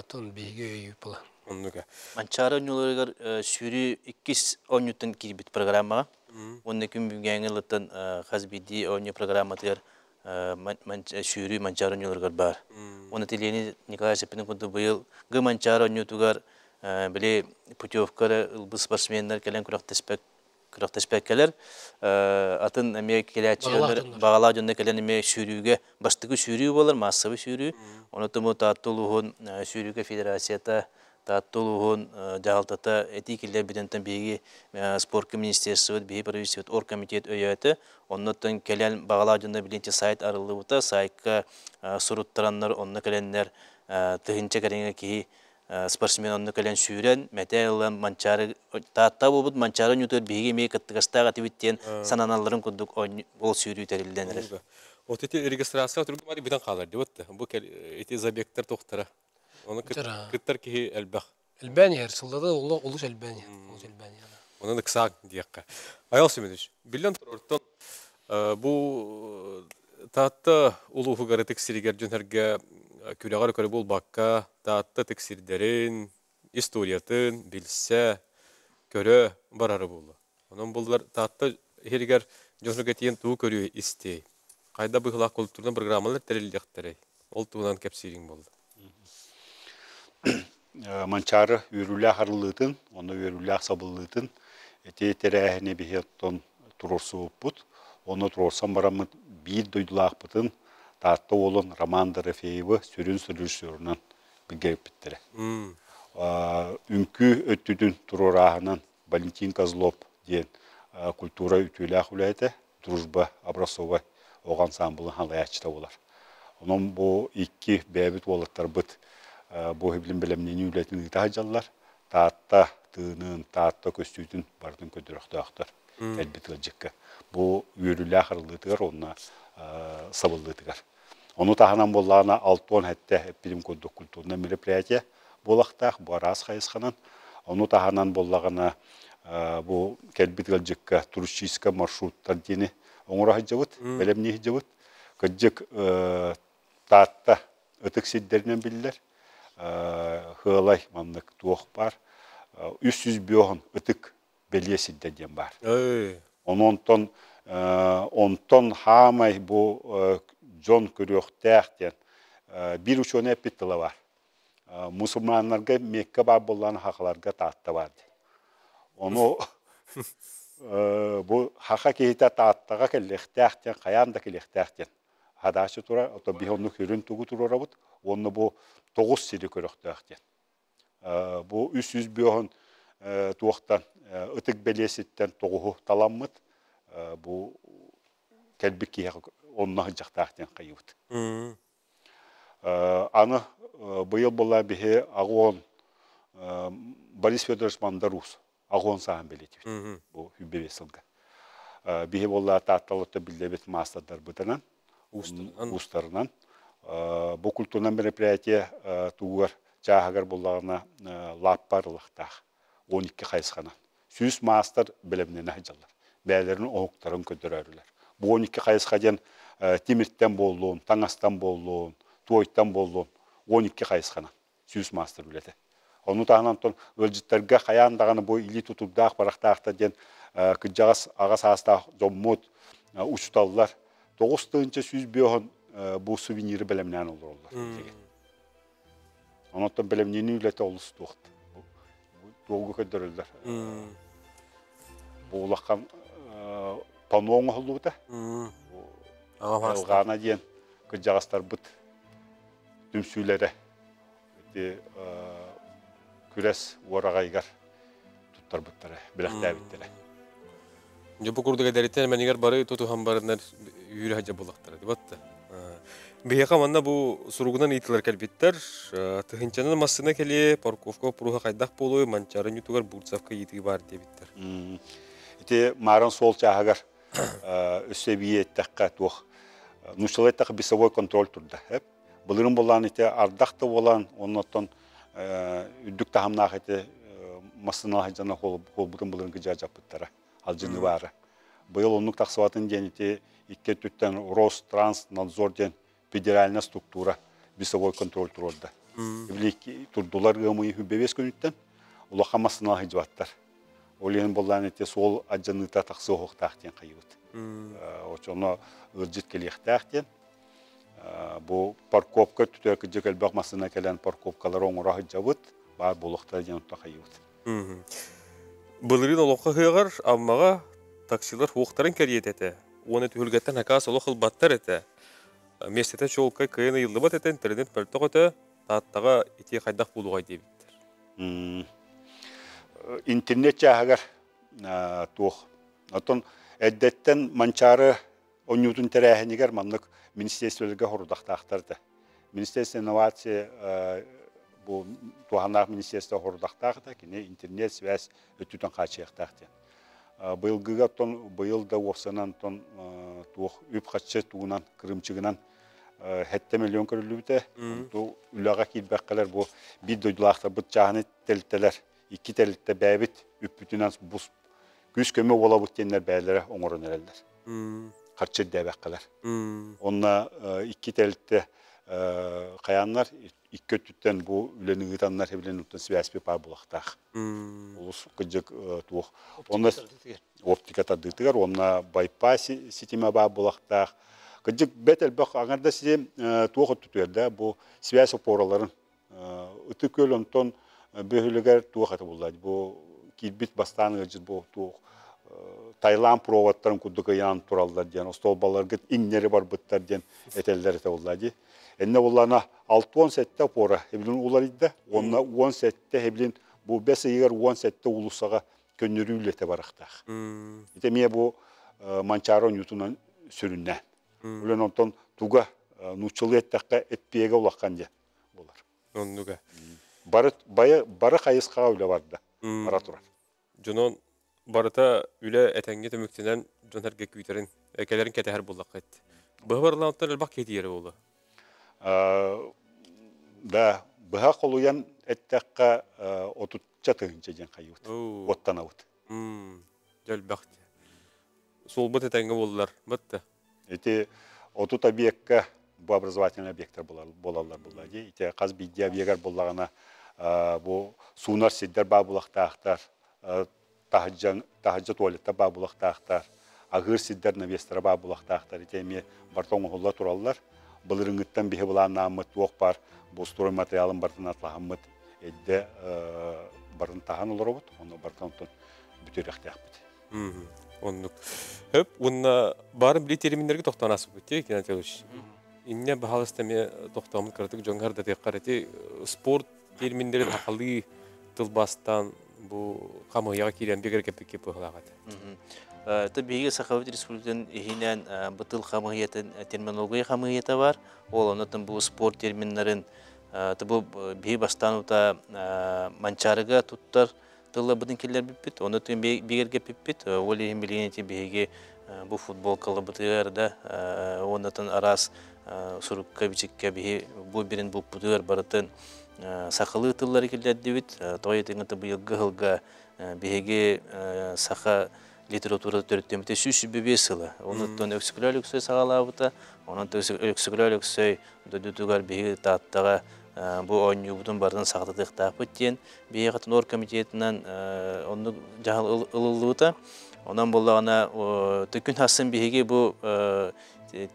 S3: тон биһиги өйүүбүт була.
S1: Оннуга.
S4: Манчаары оонньууларыгар сүүрүү иккис оонньууттан киирбит программаҕа. Уонна күн бүгүҥҥэ ылыттан хас биирдии оонньуу программатыгар сүүрүү Манчаары оонньууларыгар баар. Уонна Леонид Николаевич эппитин курдук быйыл гы Манчаары оонньуутугар били путевка эрэ ылбыт спортсменнар кэлэн күрэхтэспэккэлэр атын эмиэ кэлээччи баҕалаах дьоннор кэлэн эмиэ сүүрүүгэ бастакы сүүрүү буолар массовый сүүрүү. Ону туму Таатта улууһун сүүрүүгэ федерацията Таатта улууһун дьаһалтата этии киллэрбитинтэн биһиги спортка министерствобыт, биһиги правительствобыт оргкомитет өйөөтө. Оннуттан кэлэн баҕалаах дьонно билинчи сайт арыллыбыта. Сайтка суруттараннар, онно кэлэннэр тыһыынча кэриҥэ киһи спортсмен онно кэлэн сүүрэн, мэтээл ылан Манчаары Таатта буолбут Манчаары оонньуутугар биһиги эмиэ кыттыгастаах этибит диэн сананалларын курдук ол сүүрүү тэриллэн эрэр.
S1: Вот эти регистрация түргү бүтэн хаалар диэбит. Бу эти забегтар тохтара. Оны кыттар киһи элбэх.
S3: Элбээн иһэр, сыллата олус элбээн иһэр. Олус элбээн иһэр.
S1: Онон ыксаак диэххэ. Аял Семенович, биллэн турар, бу Таатта улууһугар ытык сиригэр дьон-сэргэ күрэҕэр көрө буолбакка, Таатта ытык сирдэрин, историятын билсэ, көрө барары буолла. Онон буллар Таатта иһиригэр дьон-сэргэ тиийэн тугу көрүө истиэй? Хайда быһыылаах культурнай программалар тэриллиэхтэрэй? Ол туһунан кэпсиириҥ буолла.
S7: Манчаары үөрүүлээх арыллыытын, онно үөрүүлээх сабыллыытын ити тэрээһини биһи оттон туруорсубуппут. Онно туруорсан бараммыт биир дойдулаахпытын Таатта уолун Роман Дорофеевы сүрүн режиссерунан билгэппиттэрэ. Үҥкүү өттүтүн туруорааһынан Валентин Козлов диэн культура үтүөлээх үлэһитэ, Дружба образцовай оҕо ансаамбылын халайааччыта буолар. Онон бу икки бэйэбит уолаттарбыт бу иһин бэлэмнэнии үлэтин ыыта сылдьаллар. Таатта тыынын, Таатта көстүүтүн барытын көрдөрөхтөөхтөр кэлбит ыалдьыкка. Бу үөрүүлээх арыллыытыгар уонна сабыллыытыгар. Ону таһынан буоллаҕына 67 эппитим курдук культурнай мероприятие буолахтаах, бу араас хайысханан. Ону таһынан буоллаҕына бу кэлбит ыалдьыкка туристическай маршруттар диэни оҥоро сылдьабыт, бэлэмнии сылдьабыт. Кырдьык Таатта ытык сирдэринэн биллэр. Хыалай маннык туох баар. 300 бөһөн ытык бэлиэ сирдэр диэн баар. Онон онтон хаамай бу дьон көрүөхтээх диэн биир учуонай эппит тыла бар. Мусульманнарга Мекка баар буоллаҕына хахаларга Таатта баар диэн. Ону бу хаха киһитэ Тааттаҕа кэлиэхтээх диэн, хайаан да кэлиэхтээх диэн. Хадаачы турар, ото биһи оннук үрүн тугу туруорабыт, уонна бу тоҕус сири көрөхтөөх диэн. Бу үс үс бөһөн туохтан ытык бэлиэситтэн тоҕуһу таламмыт бу кэлбит киһиэхэ онно сылдьахтаах диэн хайыбыт. Аны быйыл була биһи аҕуон Борис Федорович Мандар-Уус аҕуон сааһын бэлиэтибит бу үбүбэ сылга. Биһи буолла таатталатта биллэбит маастардарбытынан, уустарынан. Бу культурнай мероприятие тугугар чааһыгар буллаҕына лааппар ылахтаах 12 хайысханан. 100 маастар бэлэмнэнэ сылдьаллар. Бэйэлэрин оһуктарын көрдөрөрүлэр. Бу 12 хайысха диэн тимиртэн буоллун, таҥастан буоллун, туойтан буоллун 12 хайысханан 100 маастар үлэтэ. Ону таһынан онтон ыалдьыттарга хайаан даҕаны бу илии тутурдаах барахтаахтар диэн кырдьаҕас аҕа саастаах дьоммут, учууталлар 9 105 бу сувениры бэлэмнээн олороллор. Онон бэлэмниини үлэтэ олус туохт. Туолгу көрдөрөллөр. Бу улахан панно оҥоһуллубута. Алҕаана диэн кырдьаҕастарбыт түмсүүлэрэ ити күрэс уораҕайыгар туттарбыттара, билэхтээбиттэрэ.
S1: Дьэ бу курдук эдэриттэн мэнигэр бары тутуһан барыннар үүрэ сылдьар буоллахтара дибатта. Биһиэхэ манна бу суругунан ыйытылар кэлбиттэр. Тыһынчанан массыына кэлиэ, парковка боппуруоһа хайдах буолуой, Манчаары ньутугар Бурцевка ыйытыы баар диэбиттэр.
S7: Ити Маарын суол чааһыгар өссө эбии эттэххэ туох нууччалыы эттэххэ весовой контроль турда. Былырын булаан ити ардах да буолан, онноттон үрдүк таһымнаах ити массыына сылдьан холбутун былырын кыдьаажаппыттара алдьыны баара. Быйыл оннук тахсыбатын диэн ити икки өттүттэн Ространснадзор диэн федеральная структура весовой контроль туруорда. Били турдулар ыамыйы хүббэбиэс күнүттэн улахан массыына сылдьыбаттар. Ол иһин буоллаан ити суол адьаныыта тахсыа оһохтаах диэн хайыбыт. Очоно ыалдьыт кэлиэхтээх диэн. Бу парковка түтэ кыдьык элбэх массыына кэлэн парковкалары оҥоро сылдьабыт, баар буолуохтара диэн онто хайыбыт.
S1: Былырыын олоххо ыһыаҕар Аммаҕа таксилар уохтарын кэриэтэ этэ. Уонна түһүлгэттэн акаас олох ылбаттар этэ. Миэстэтэ чуолкай кыайан ыйыллыбат этэ, интернет мөлтөх этэ. Тааттаҕа ити хайдах буолуоҕай диэбиттэр.
S7: Интернет чааһыгар туох. Оттон эрдэттэн Манчаары онньуутун тэрээһинигэр маннык министерстволарга хорудахтаахтар да. Министерство инновации бу туһанаах министерство хорудахтаах да, кини интернет связь өттүтэн хаачыйахтаах диэн. Быйылгыга оттон быйыл да уопсанан тон туох үп-харчы тугунан кырымчыгынан 7 миллион көрүллүбүтэ. Ту үлэҕэ киирбэккэлэр бу биир дойдулаахтарбыт чааһыны тэрилтэлэр икки тэрилтэ бэйэбит үппүтүнэн бус күүс көмө буолабыт диэннэр бэйэлэрэ оҥорон эрэллэр. Харчы ирдээбэккэлэр. Онно икки тэрилтэ хайааннар икки өттүттэн бу үлэни ыытаннар эбилэн оттон связь паа булахтаах. Олус кыдьык туох. Онно оптика тардыытыгар, онно байпаас ситимэ баа булахтаах. Кыдьык бэт элбэх аҥарда ситим туох өттүтүгэр да бу связь опораларын Ытык Күөл онтон бөһүлэгэр туох этэ булла бу киирбит бастаан ыалдьыт бу туох Таиланд проводтарын курдук ыйаан тураллар диэн остуолбаларгыт иҥнэри барбыттар диэн этэллэр этэ булла дии. Эннэ буллана 67 опора эбилин уларыйда уонна 17 эбилин бу бэс ыйыгар 17 уулуссаҕа көннөрүү үлэтэ барахтаах. Ити эмиэ бу Манчаары онньутунан сүрүннээн. Үлэн онтон туга нууччалыы эттэххэ эппиэгэ улахан диэн буолар.
S1: Оннуга.
S7: Бары, бары, бары хайысхаҕа үлэ барда, бара турар.
S1: Дьонон барыта үлэ этэҥҥэ түмүктэнэн дьон эргэ күүтэрин, кэлэрин кэтэһэр буоллахха ит. Быһа барылаантан элбэх киһи тиийэрэ буолуо.
S7: Да, быһа холуйан эттэххэ отучча тыһыынча диэн хайыбыт, уоттанабыт.
S1: Дьэ элбэх. Суолбут этэҥҥэ буоллар, батта.
S7: Ити 30 объекка бу образовательный объектар буолаллар буолла дии. Ити хас биирдии объегар буоллаҕына бу суунар сирдэр баа булахтаахтар, таһырдьа таһырдьа туалеттар баа булахтаахтар, аһыыр сирдэр навестара баа булахтаахтар. Ити эмиэ барыта оҥоһулла тураллар. Былырыҥҥыттан биһи былааннааммыт туох баар бу стройматериалын барытын атлаһаммыт эдде барын таһан олоробут. Ону барытын онтон бүтүрэхтээхпит.
S1: Оннук. Хөп, уонна баарын били терминнерге тохтоон аспыт, Геннадий Ильич. Инне баһалыста эме тохтоомун кыратык дьоҥҥар да тыаккар ити спорт терминнерин хахалыы тылбастан бу хамыйаҕа киирэн бигэр кэппикки быһылаах этэ.
S4: Та биһиги Сахабыт Республикатын иһинэн бытыл хамыйатын терминология хамыйата бар. Ол онотон бу спорт терминнерин бу биһи бастаан ута манчарыга туттар тылларбытын киллэрбиппит, оны тын бигэргэппиппит. Ол иһин билигин ити биһиги бу футболкаларбытыгар да оннотон араас сурукка бичиккэ биһи бу бирин буппутугар барытын сахалыы тыллары киллэрдибит. Тоҕо этиҥ быйылгы сылга биһиги саха литература төрүттэммитэ 125 сыла. Онуттан Өксөкүлээх Өлөксөй саҕалаабыта. Онон Өксөкүлээх Өлөксөй дойдутугар биһиги Тааттаҕа бу оонньуубутун барытын саҕатытыахтаахпыт диэн биһиэхэ Нор комитетынан оннук дьаһал ылыллыбыта. Онон буоллаҕына күн хассын биһиги бу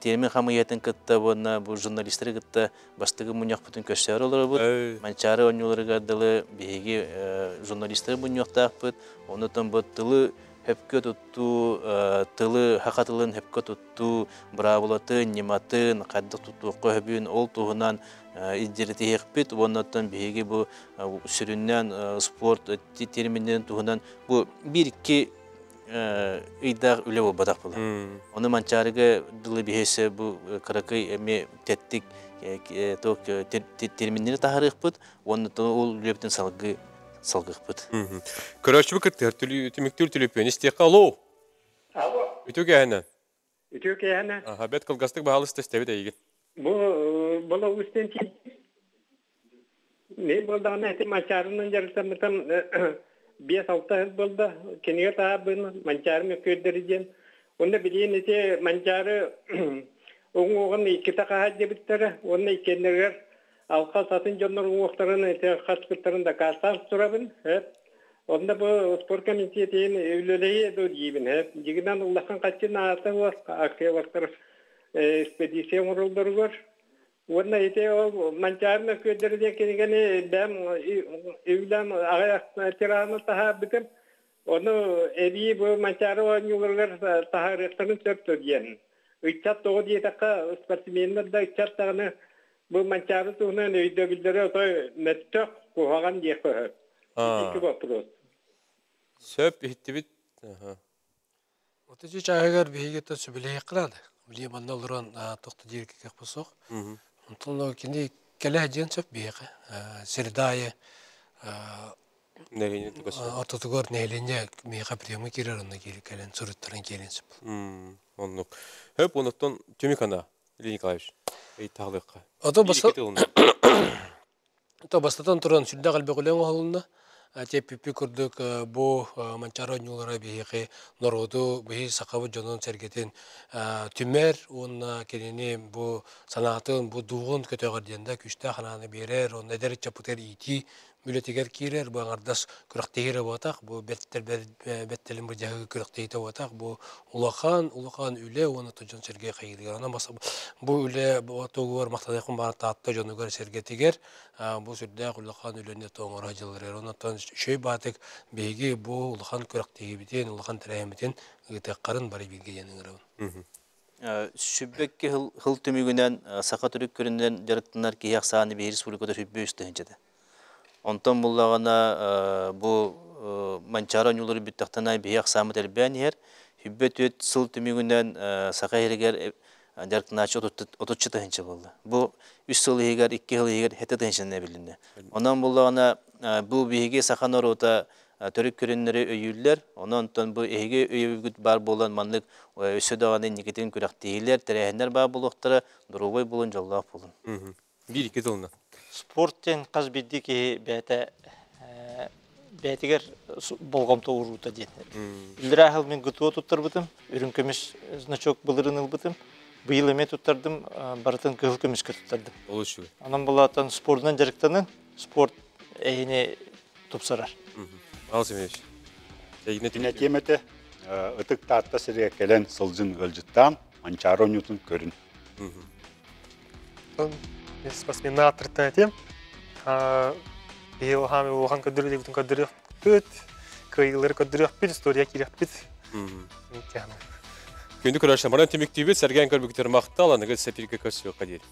S4: термин хамыйатын кытта уонна бу журналистары кытта бастакы мунньахпытын көрсөөр олоробут. Манчаары оонньууларыгар дылы биһиги журналистары мунньуохтаахпыт. Онутан бу тылы хөпкө туттуу, тылы хака тылын хөпкө туттуу, быраабылатын, ньыматын, хайдах туттуохха хөбүн ол туһунан илдьиритиһиэхпит. Уоннаттан биһиги бу сүрүннээн спорт терминнэрин туһунан бу бир-икки ыйдаах үлэ буолбатах була. Ону манчаарыга дылы биһиэсэ бу кыракый эми тэттик терминнэри таһарыахпыт, уонна ол үлэбитин салгыы салгыахпыт.
S1: Көрөөччүбү кыттыһар түмүктүүр түлүпүөн истиэххэ. Алло.
S12: Алло.
S1: Үтүө кээһэнэ.
S12: Үтүө кээһэнэ.
S1: Аха, бэт кылгастык баһаалыста истэбит эйигин.
S12: Бу бола устен не болдаҕына эти манчаарынан дьарыктаммытым 5-6 сыл буолда. Кинигэ таһаарбын манчаары мөккүөрдэри диэн. Онно билигин ити манчаары уҥуоҕун иккитэ хаһаат диэбиттэрэ. Уонна иккиэннэригэр алхас атын дьоннор уҥуохтарын ити хаспыттарын дакаастаан турабын. Онно бу спорт комитетин үлэлэһиэ дуо диибин. Дьигинэн улахан хаччы наата уос археологтар экспедиция оҥороллоругар. Уонна ити ол Манчаары мөккүөрдэрэ диэн кинигэни бэйэм үбүлээн аҕыйах тираны таһаарбытым. Ону эбии бу Манчаары оонньууларыгар таһаарыахтарын сөп диэн. Ыччат тоҕо диэтэххэ, спортсменнар да ыччат даҕаны бу Манчаары туһунан өйдөбүллэрэ отой мөттөх, куһаҕан диэххэ сөп. Икки вопрос.
S1: Сөп, иһиттибит.
S3: Отучу чааһыгар биһиги то сөбүлэһиэххэ наада. Билии манна олорон тохто диир кэкэхпит суох. Онтон кини кэлэ диэн сөп биһиэхэ. Среда аайы ортотугар нэһилиэнньэ миэхэ приемы киирэр, онно кэлэн суруттаран киирэн сөп.
S1: Оннук. Хөп, онуттан түмүк ана, Илья Николаевич, ыйытаалыахха.
S3: Ото бастатан туран сүрдээх элбэх үлэ оҥоһулунна. Тиэппиппит курдук бу Манчаары оонньуулара биһиэхэ норуоту, биһи сахабыт дьонун сэргэтин түмэр уонна кинини бу санаатын, бу дууҕун көтөҕөр диэн да күүстээх анааны биэрэр, уонна эдэр ыччаппытыгар иитии үлэтигэр киирэр. Бу аҥардас күрэхтэһии эрэ буолбатах, бу бэртэр бэттэлин бырдьаһыы күрэхтэһиитэ буолбатах, бу улахан, улахан үлэ уонна дьон сэргэ хайыырыгар. Онон бу үлэ тугугар махтаныахпын баҕар Таатта дьонугар сэргэтигэр бу сүрдээх улахан үлэни оҥоро дьылларыгар. Онон үчүгэй баатык биһиги бу улахан күрэхтэһиибитин, улахан тэрээһиммитин ыытыаххарын бары бииргэ диэн ыҥырабын.
S4: Сүббэкки хыл түмүгүнэн саха төрүт көрүнэн дьарыктанар киһи ахсааны биһи республикада сүббэ үс тыһынчата. Онтон буллаҕына бу Манчаары оонньуулары бүттэхтэн биһи ахсааммыт элбээн иһэр. Сүббэ түөрт сыл түмүгүнэн саха иһигэр дьарыктанааччы отучча тыһынча буолла. Бу үс сыл иһигэр, 2 сыл иһигэр 7 тыһынчанан эбилиннэ. Онон буллаҕына бу биһиги саха норуота төрүт көрүннэри өйүүллэр. Онон онтон бу эһиги өйөбүлгүт баар буолан маннык өссө даҕаны инникитин күрэхтэһиилэр, тэрээһиннэр баар буолуохтара, доруобай буолун, дьоллоох буолун.
S1: Биир-икки тылынан.
S5: Спорт диэн хас биирдии киһи бэйэтэ бэйэтигэр болҕомто ууруута диэн. Иллэрээ сыл мин ГТО туттарбытым, үрүҥ көмүс значок былырын ылбытым. Быйыл эмиэ туттардым, барытын кыһыл көмүскэ туттардым.
S1: Олус үчүгэй.
S5: Онон булаатан спордунан дьарыктанын, спорт эһини тупсарар.
S1: Павел Семенович.
S7: Кинэ тиэмэтэ ытык Таатта сиригэр кэлэн сылдьын ыалдьыттаан Манчаары оонньуутун көрүн.
S6: Спортсменнар аттарыттан этиэм. Биһи улахан улахан көрдөрүү дебитин көрдөрүөхпүт, кыайыылары көрдөрүөхпүт, история киириэхпит.
S1: Күндү көрөөччүлэр, манан түмүктүүбүт, сэргээн көрбүккүтүгэр махтал, аныгы эпииргэ көрсүөххэ диэри.